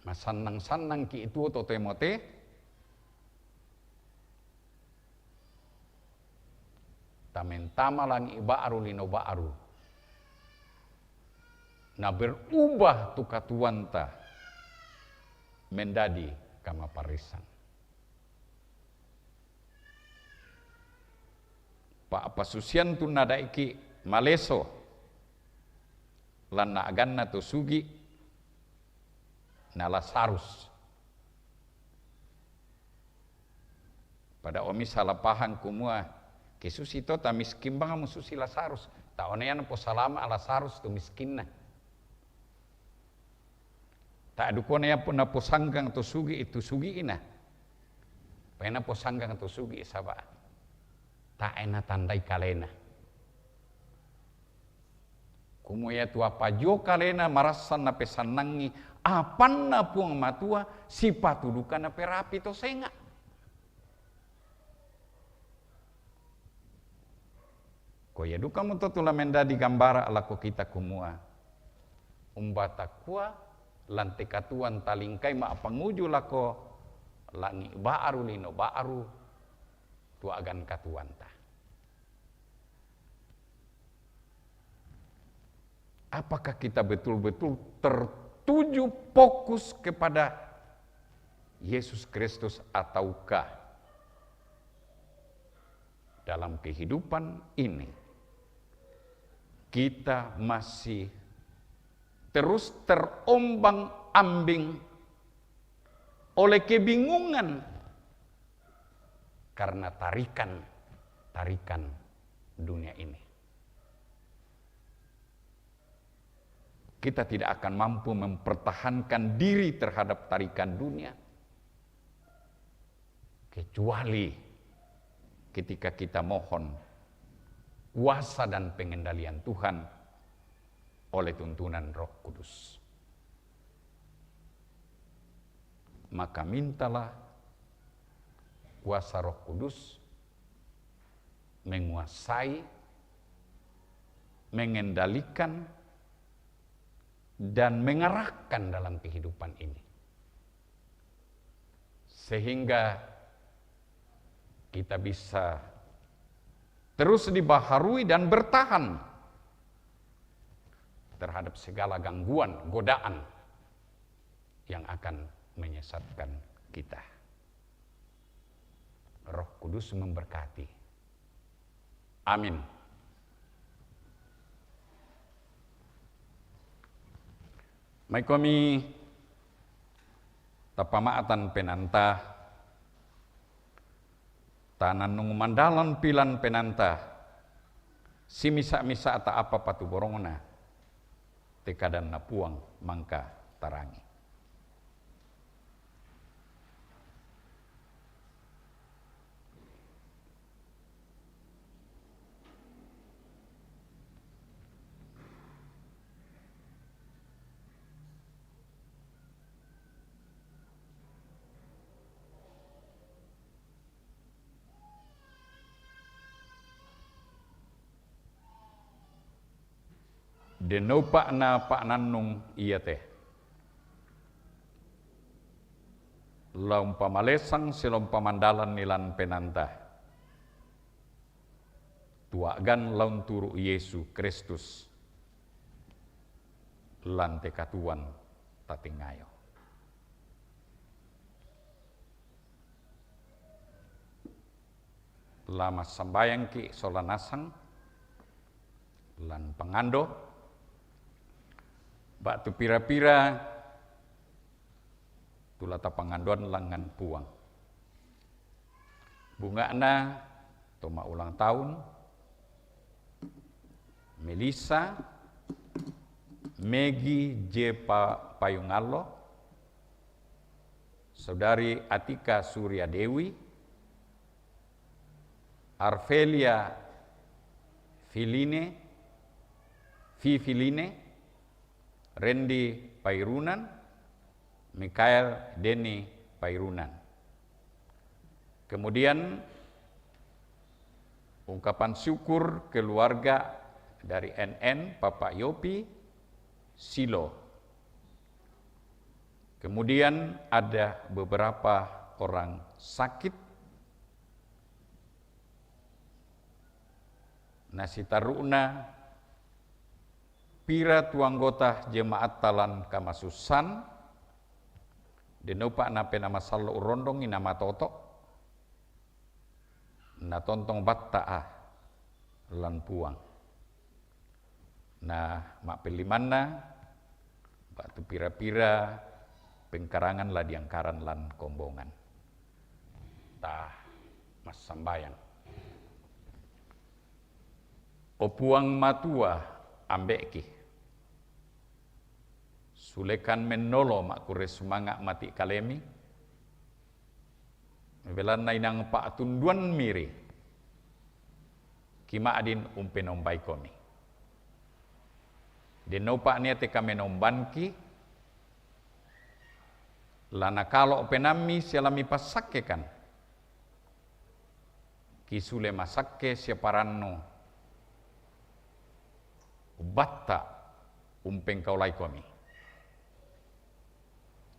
masannang-sannangki' tuo totemo te, tamentama langi' ba'ru lino ba'ru, na berubah tu katuoanta mendadi kamaparrisan. Pa'pasusian tu nada'iki' maleso lan aganna to sugi' na Lazarus. Pada omi sala pahang kumua, ke susi to tamiskin bang mo susi Lazarus. Ta'o na ia naposalama' Lazarus tu miskinna. Ta'duko na ia naposanggang to sugi' tu sugi'na. Pae naposanggang to sugi' saba' tae' natandai kalena. Kumua ia tu apa juo kalena marassan napesannangi apanna Puang Matua, sipatu duka naperapi to senga'. Ko ia duka mo to tu la mendadi gambara' lako kita kumua, umba takua lan te katuoan talingkai ma'panguju lako langi' ba'ru lino ba'ru tu agan katuoanta. Apakah kita betul-betul tertuju fokus kepada Yesus Kristus ataukah dalam kehidupan ini kita masih terus terombang-ambing oleh kebingungan karena tarikan-tarikan dunia ini. Kita tidak akan mampu mempertahankan diri terhadap tarikan dunia kecuali ketika kita mohon kuasa dan pengendalian Tuhan oleh tuntunan Roh Kudus. Maka mintalah kuasa Roh Kudus menguasai, mengendalikan, dan mengarahkan dalam kehidupan ini. Sehingga kita bisa terus dibaharui dan bertahan terhadap segala gangguan, godaan yang akan menyesatkan kita. Roh Kudus memberkati. Amin. Mai komi tapama'tan penanta, tanannung mandalan pilan penanta, simisa-misa ta apa patuborongna, te kadanna Puang mangka tarangi. Dennopa na pa'nannung iate. La umpamalesang sia la umpamandalanni lan penanta. Tua'gan la unturu' Yesu Kristus lan te katuoan tatengayo. La massambayangki' sola nasang lan pangando, ba'tu pira-pira tu la tapangandoan langngan Puang. Bunga'na to ma'ulang tahun, Melissa, Megi J. Pa-, Payungallo, Saudari Atika Surya Dewi, Arvelia Filine, Fifiline, Randy Pairunan, Mikael Denny Pairunan. Kemudian ungkapan syukur keluarga dari N N, Papa Yopi, Silo. Kemudian ada beberapa orang sakit. Nasitaru'na pira tu anggota jemaatta lan kamasussan, dennopa napena masallo urrondongi namatoto', natontong batta'a lan Puang. Na ma'pellimanna, ba'tu pira-pira pengkarangan la diangkaran lan kombongan. Ta massambayang. O Puang Matua, Ambe'ki, sulekan mennolo ma'kurre sumanga' mati' kalemi, belanna inang pa'tunduan miri, kima'din umpenombaikomi. Dennopa nia te kamenombanki, la nakalo' penammi sia la mipasakkekan. Kisule masakke sia parannu, batta' umpengkaolaikomi.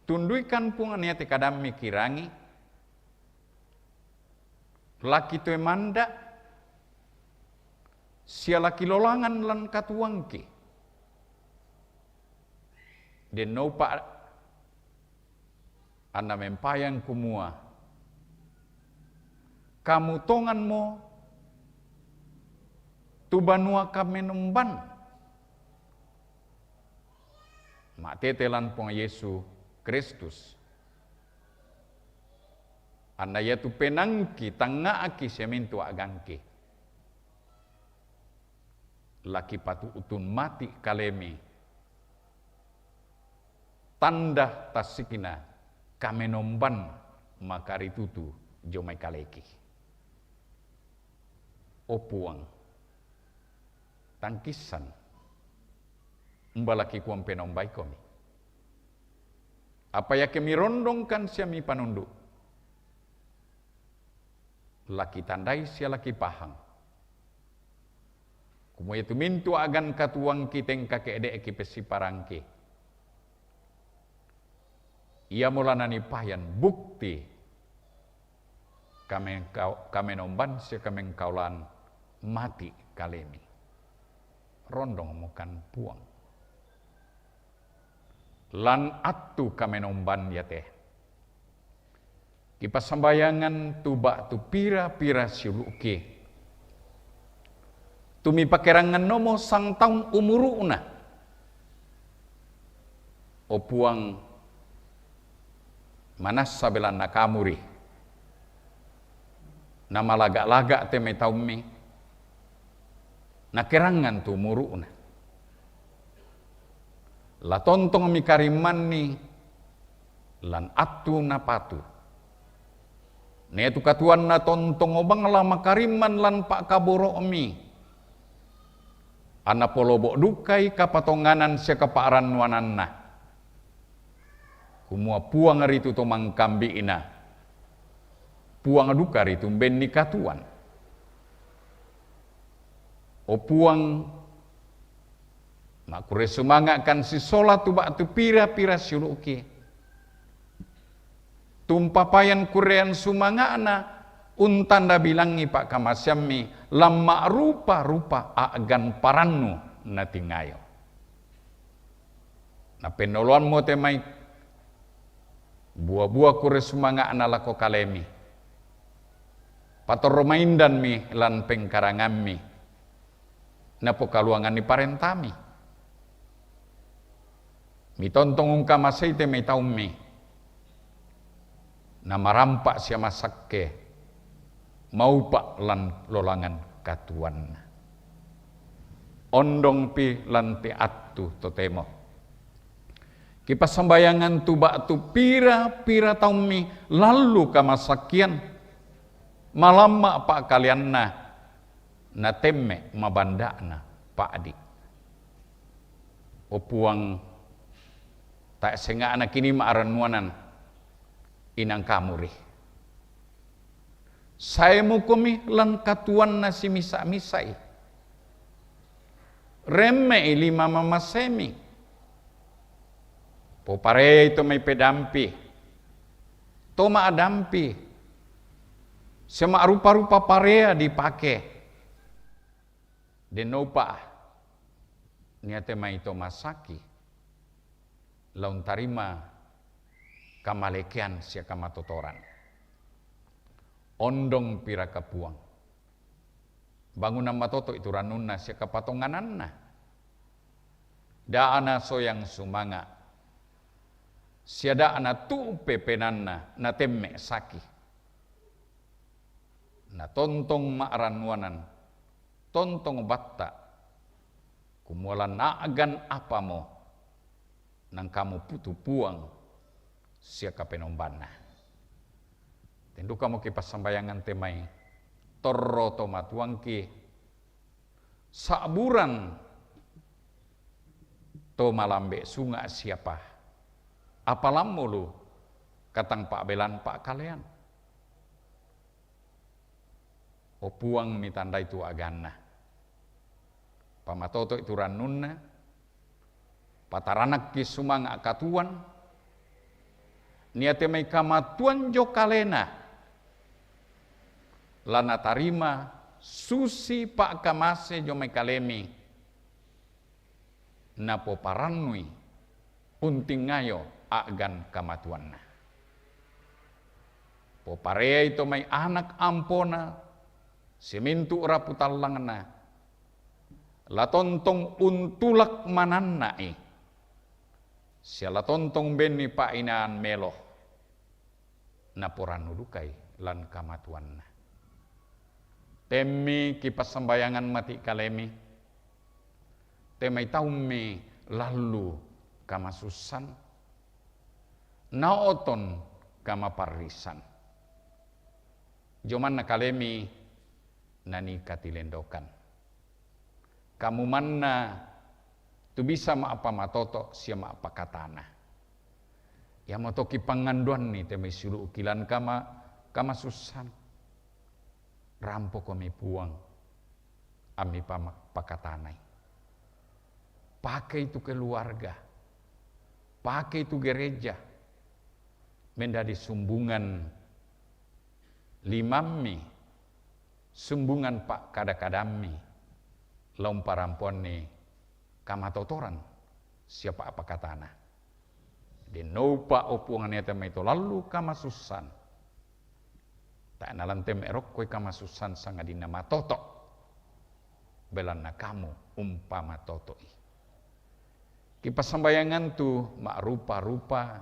Tunduikan Puang nia te kadammi kirangi, laki toe manda', sia laki lolangan lan katuoangki. Dennopa anna mempayang kumua, kamu tonganmo tu banua kamenomban. Ma'tete lan Puang Yesu Kristus, anna iatu penaangki tangnga'ki sia mintu' a'gangki. Laki patu'tun mati' kalemi, tanda tassikna kamenomban makaritutu dio mai kaleki. O Puang, tangkissan, umba laki kua umpenombaikomi. Apa iake mirondongkan sia mipanundu', laki tandai sia laki pahang. Kumua iatu mintu' a'gan katuoangki tengka ke'de'ki pessiparangki, iamo la nanipayan bukti kamengkau-, kamenomban sia kamengkaolan mati' kalemi. Rondongmokan Puang. Lan attu kamenomban iate, kipassambayangan tu ba'tu pira-pira siulu'ki, tu mipakerangannomo sangtaun umuru'na. O Puang, manassa belanna kamuri, namalaga-laga te mai taummi, nakerangan tu umuru'na. La tontong mikarimmanni lan attu napatu. Naitu katuoanna tontong obang la makarimman lan pa'kaboro'mi, anna polobo' dukai kapatonganan sia kapa'rannuananna. Kumua Puang ritu to mangkambi'na, Puang duka ritu umbenni katuoan. O Puang, makkurre sumanga'kan sisola tu ba'tu pira-pira siulu'ki, tu umpapayan kurrean sumanga'na untanda bilangngi pa'kamaseammi lan ma'rupa-rupa a'gan parannu natingayo. Napennoloammo te mai bua-bua kurre sumanga'na lako kalemi. Patorro maindanmi lan pengkarangammi, napokaluanganni parentami. Mitontong ungkamasei te mai taummi, namarampa sia masakke, maupa' lan lolangan katuoanna. Ondongpi lan te attu totemo. Kipassambayangan tu ba'tu pira-pira taummi lallu kamasakkean, malamma pa'kaleanna, natemme mabanda'na pa'di'. O Puang, tae' senga'na kini ma'rannuanan inang kamuri. Saemukomi lan katuoanna simisa-misa'i. Remme'i lima mamasemi. Popareai to mai pedampi, to ma'dampi, sia ma'rupa-rupa parea dipake. Dennoupa niate mai to masaki la untarima kamalekean sia kamatotoran. Ondongpi raka Puang. Bangunang matoto'i tu rannunna sia kapatongananna. Da'a nasoyang sumanga', sia da'a natu'u penaanna natemme saki. Natontong ma'rannuanan, tontong batta', kumua lan a'gan apamo nangkamu putu Puang sia kapenombanna. Tendukamo kipassambayangan te mai torro to matuangki, sa'buran to malambe sunga' siapa, apa lammulu katang pa'belan pa'kalean. O Puang, mitandai tu a'ganna. Pamatoto'i tu rannunna, pataranakki sumanga' katuoan, niate mai kamatuoan dio kalena, la natarima susi pa'kamase dio mai kalemi, napoparannui untingayo a'gan kamatuoanna. Popareai to mai anak ampona simintu' rapu tallangna, la tontong untulak mananna'i, sia la tontong umbenni pa'inaan melo, naporannu dukai lan kamatuoanna. Temmi kipassambayangan mati' kalemi, te mai taummi lallu kamasussan, naoton kamaparrisan. Dio manna kalemi nanii katilendokan. Kamu manna tu bisa ma'pamatoto' sia ma'pakatana. Iamoto kipangngandoanni te mai siulu'ki lan kama-, kamasussan. Rampokomi Puang, ammi pama-, pakatanai. Pakei tu keluarga, pakei tu gereja, mendadi sumbungan limammi, sumbungan pa'kada-kadammi, la umparampoanni kamatotoran sia pa'pakatana. Upa' o Puang niya te mai to lallu kamasussan. Ta' nalante me' rokkoi kamasussan sangadinna matoto'. Belanna kamu umpama toto'i. Kipassambayangan tu ma'rupa-rupa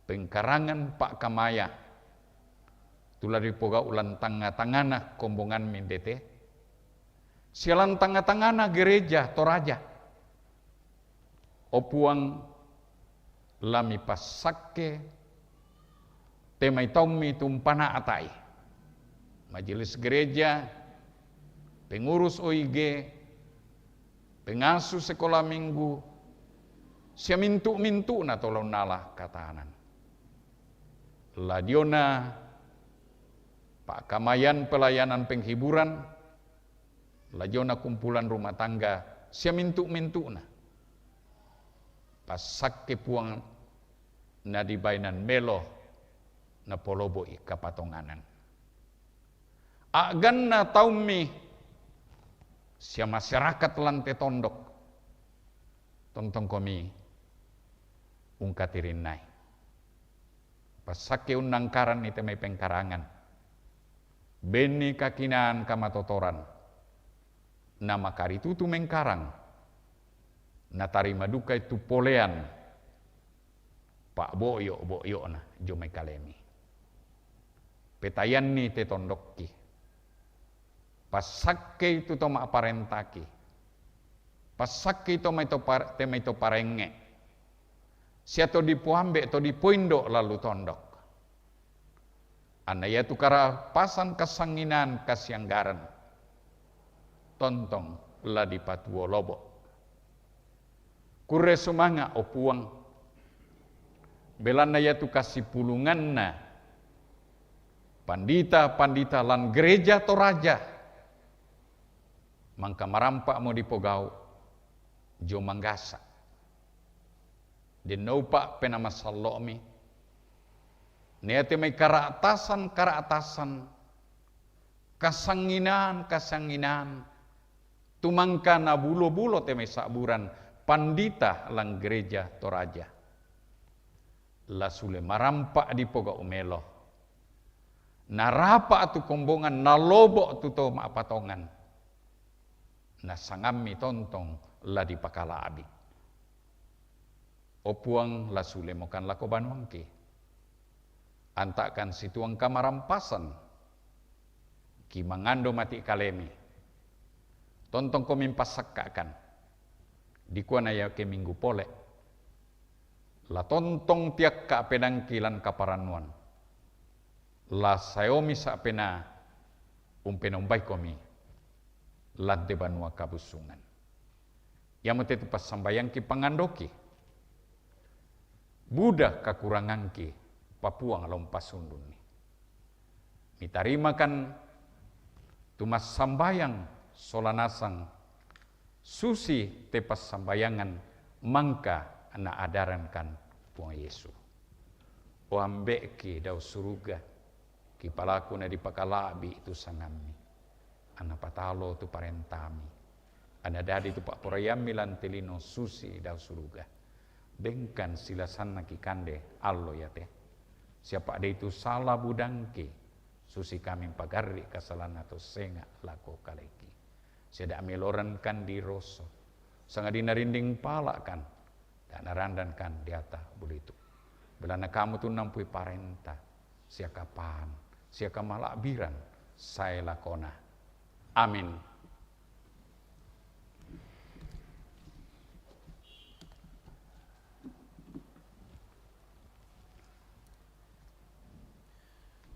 pengkarangan pa'kamaya. Tu la dipogau' lan tangnga-tangngana kombongan mindete. Sia lan tangnga-tangngana gereja Toraja. O Puang, la mipassakke te mai taummi tu umpana'ta'i. Majelis gereja, pengurus O I G, pengasu sekolah minggu, sia mintu'-mintu'na to la unnala katanan. La diona pa'kamayan pelayanan penghiburan, la diona kumpulan rumah tangga, sia mintu'-mintu'na. Passakke Puang na dibainan melo napolobo'i kapatonganan. A'ganna taummi sia masyarakat lan te tondok, tontongkomi ungkatirinnai. Passakke unnangkaranni te mai pengkarangan. Benni kakinaan kamatotoran. Na makaritutu mengkarang. Natarima dukai tu polean pa'bo'yo'-bo'yo'na jomai kalemi. Petayanni te tondokki. Passakkei tu to ma'parentaki. Passakkei to mai to par-, te mai to parengnge. Sia to dipoambe', to dipoindo' lallu tondok. Anna iatu karapasan kasanginaan kasianggaran tontong la dipatuo lobo'. Kurre sumanga', o Puang, belanna iatu kasipulunganna pandita-pandita lan gereja Toraja, mangka marampa'mo dipogau' jomang gasa'. Denno upa' penamasallo'mi, niate mai kara'tasan-kara'tasan, kasanginaan-kasanginaan, tumangka nabulo-bulo te mai sa'buran pandita lan gereja Toraja. La sule marampa' dipogau' melo. Narapa' tu kombongan, nalobo' tu to ma'patongan. Nasangammi tontong la dipakala'bi'. O Puang, la sulemokan lako banuangki. Anta'kan situang kamarampasan. Kimangando mati' kalemi. Tontongkomi mpasakka'kan. Dikua na iake minggu pole. La tontong tiakka' pedangki lan kaparannuan. La saeomi sa'pena umpenombaikomi lan te banua kabusungan. Iamote tu passambayangki pangandoki. Buda kakurangangki, papuang la umpasundunni. Mitarimakan tu massambayang sola nasang susi te passambayangan mangka naadarankan Puang Yesu. O Ambe'ki dao suruga, kipalaku na dipakala'bi' tu sangammi. Anna patalo tu parentami. Anna dadi tu pa'poraiammi lan te lino susi dao suruga. Bengkan silasanna kikande allo iate. Siapa' de' tu sala budangki, susi kami mpagarri' kasalanna to senga' lako kaleki. Sia da' melorankan diroso, sangadinna rinding pala'kan, da' narandankan diata bulitu. Belanna kamu tu nampui parenta, sia kapan, sia kamala'biran, sae lakona. Amin.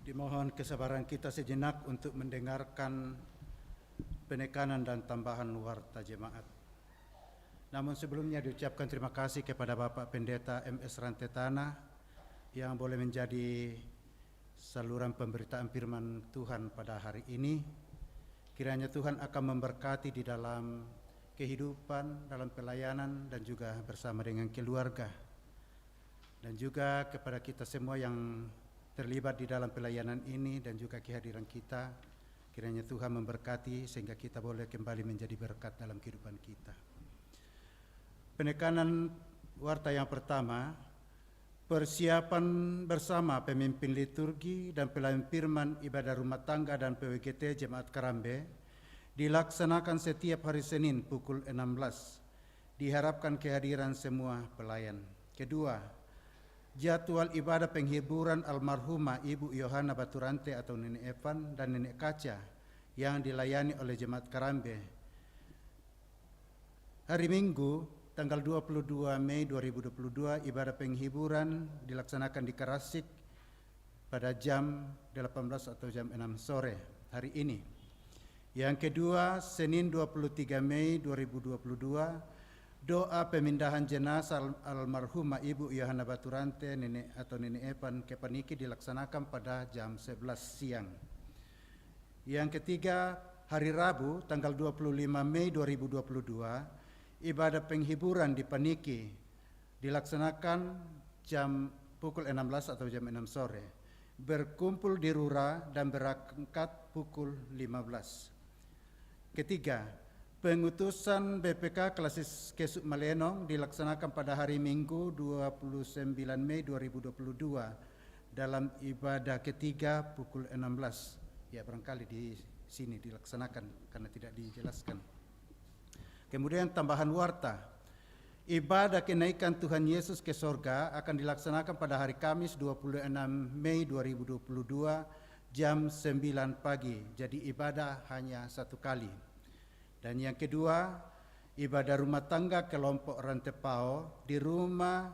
Dimohon kesabaran kita sejenak untuk mendengarkan penekanan dan tambahan warta jemaat. Namun sebelumnya diucapkan terima kasih kepada Bapak Pendeta M S Rantetana yang boleh menjadi saluran pemberitaan firman Tuhan pada hari ini. Kiranya Tuhan akan memberkati di dalam kehidupan, dalam pelayanan, dan juga bersama dengan keluarga. Dan juga kepada kita semua yang terlibat di dalam pelayanan ini dan juga kehadiran kita, kiranya Tuhan memberkati sehingga kita boleh kembali menjadi berkat dalam kehidupan kita. Penekanan warta yang pertama, Persiapan bersama pemimpin liturgi dan pelayan firman ibadah rumah tangga dan P W G T Jemaat Karambe dilaksanakan setiap hari Senin pukul enam belas. Diharapkan kehadiran semua pelayan. Kedua, jadwal ibadah penghiburan almarhumah Ibu Yohana Baturante atau Nenek Evan dan Nenek Kaca yang dilayani oleh Jemaat Karambe. Hari Minggu, tanggal dua puluh dua Mei dua ribu dua puluh dua, ibadah penghiburan dilaksanakan di Karasik pada jam delapan belas atau jam enam sore hari ini. Yang kedua, Senin dua puluh tiga Mei dua ribu dua puluh dua, doa pemindahan jenazah al-, almarhumah Ibu Yohana Baturante, Nenek atau Nenek Evan, ke Paniki dilaksanakan pada jam sebelas siang. Yang ketiga, hari Rabu, tanggal dua puluh lima Mei dua ribu dua puluh dua, ibadah penghiburan di Paniki dilaksanakan jam pukul enam belas atau jam enam sore. Berkumpul di Rura dan berangkat pukul lima belas. Ketiga, pengutusan B P K Klasis Kesuk Malenong dilaksanakan pada hari Minggu dua puluh sembilan Mei dua ribu dua puluh dua dalam ibadah ketiga pukul enam belas. Ya, barangkali di sini dilaksanakan karena tidak dijelaskan. Kemudian tambahan warta. Ibadah kenaikan Tuhan Yesus ke sorga akan dilaksanakan pada hari Kamis dua puluh enam Mei dua ribu dua puluh dua jam sembilan pagi. Jadi ibadah hanya satu kali. Dan yang kedua, ibadah rumah tangga kelompok Rantepao di rumah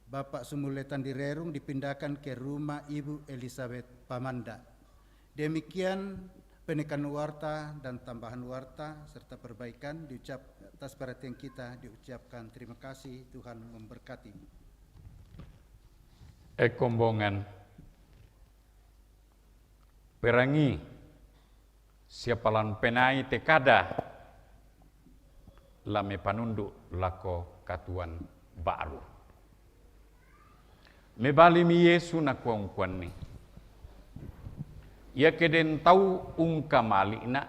Bapak Sumuletan di Rerung dipindahkan ke rumah Ibu Elizabeth Pamanda. Demikian penekan warta dan tambahan warta serta perbaikan diucap atas perhatian kita diucapkan terima kasih, Tuhan memberkati. Ekombongan perangi siapalan penai tekada lame panundu lako katuan baru. Mebalimi Yesu nakuangkuanni, ia kedeng tau ungkamali'na,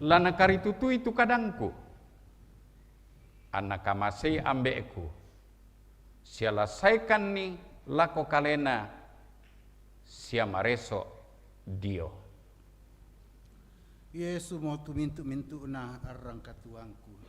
la nakaritutui tu kadangku, anna kamasei ambe'ku, sia la saekanni lako kalena sia mareso dio. Yesu mo tumintu-mintu'na arrang katuangku.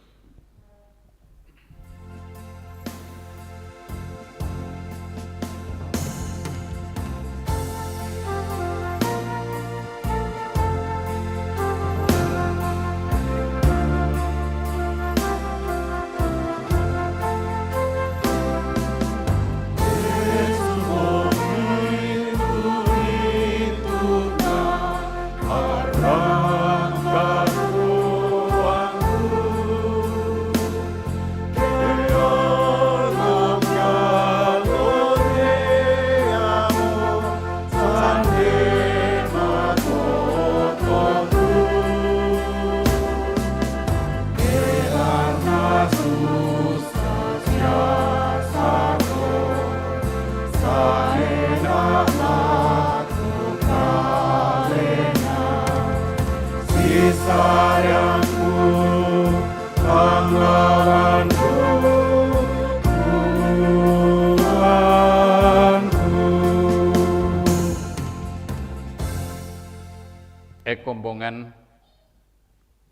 Ekombongan,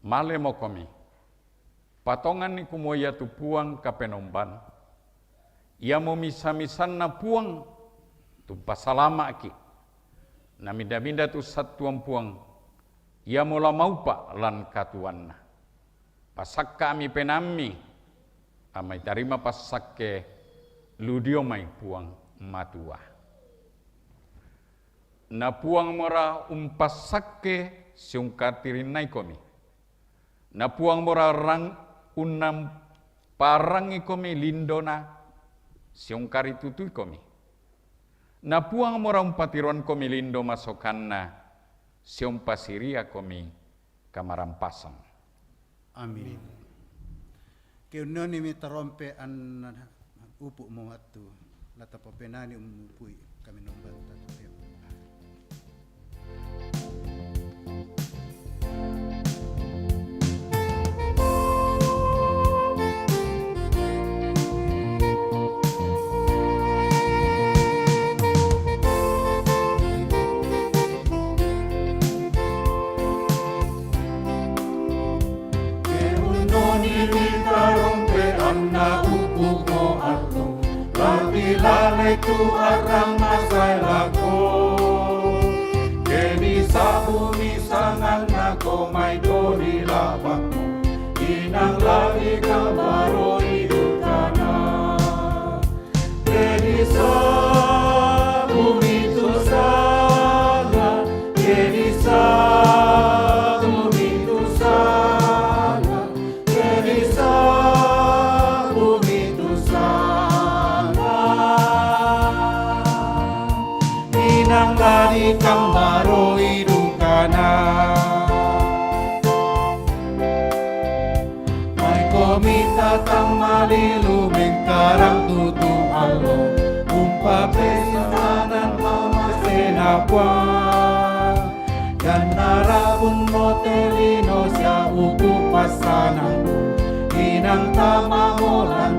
malemokomi, patonganni kumua iatu Puang Kapenomban, iamo misa-misanna Puang tu pasalama'ki, na minda-minda tu sattuan Puang, iamo la maupa lan katuanna. Pasakka'mi penaammi, amai tarima passakke lu dio mai Puang Matua. Na Puang mora umpassakke siungkatirinnaikomi. Na Puang mora rang-, unnampaarrangikomi lindona siungkaritutuikomi. Na Puang mora umpatiroankomi lindo masokanna siumpasiriakomi kamarampasan. Amin. Keunneonimi tarompe anna upu' mo attu, la tapopenani ummupui kami nombanta tu Ilale tu arang masai lako. Keni sabu mi sangan nako mai doni labakmu. Inang lali kambaro idukana. Keni sabu mi tu sala. Keni sabu mi tu sala. Keni sabu mi tu sala. Inang lali kambaro idukana. Mai komi tatang malilu mengkarang tutu alo. Umpa pesanan mama senapwa. Dan narabun motelino sia uku pasanang. Inang tama molan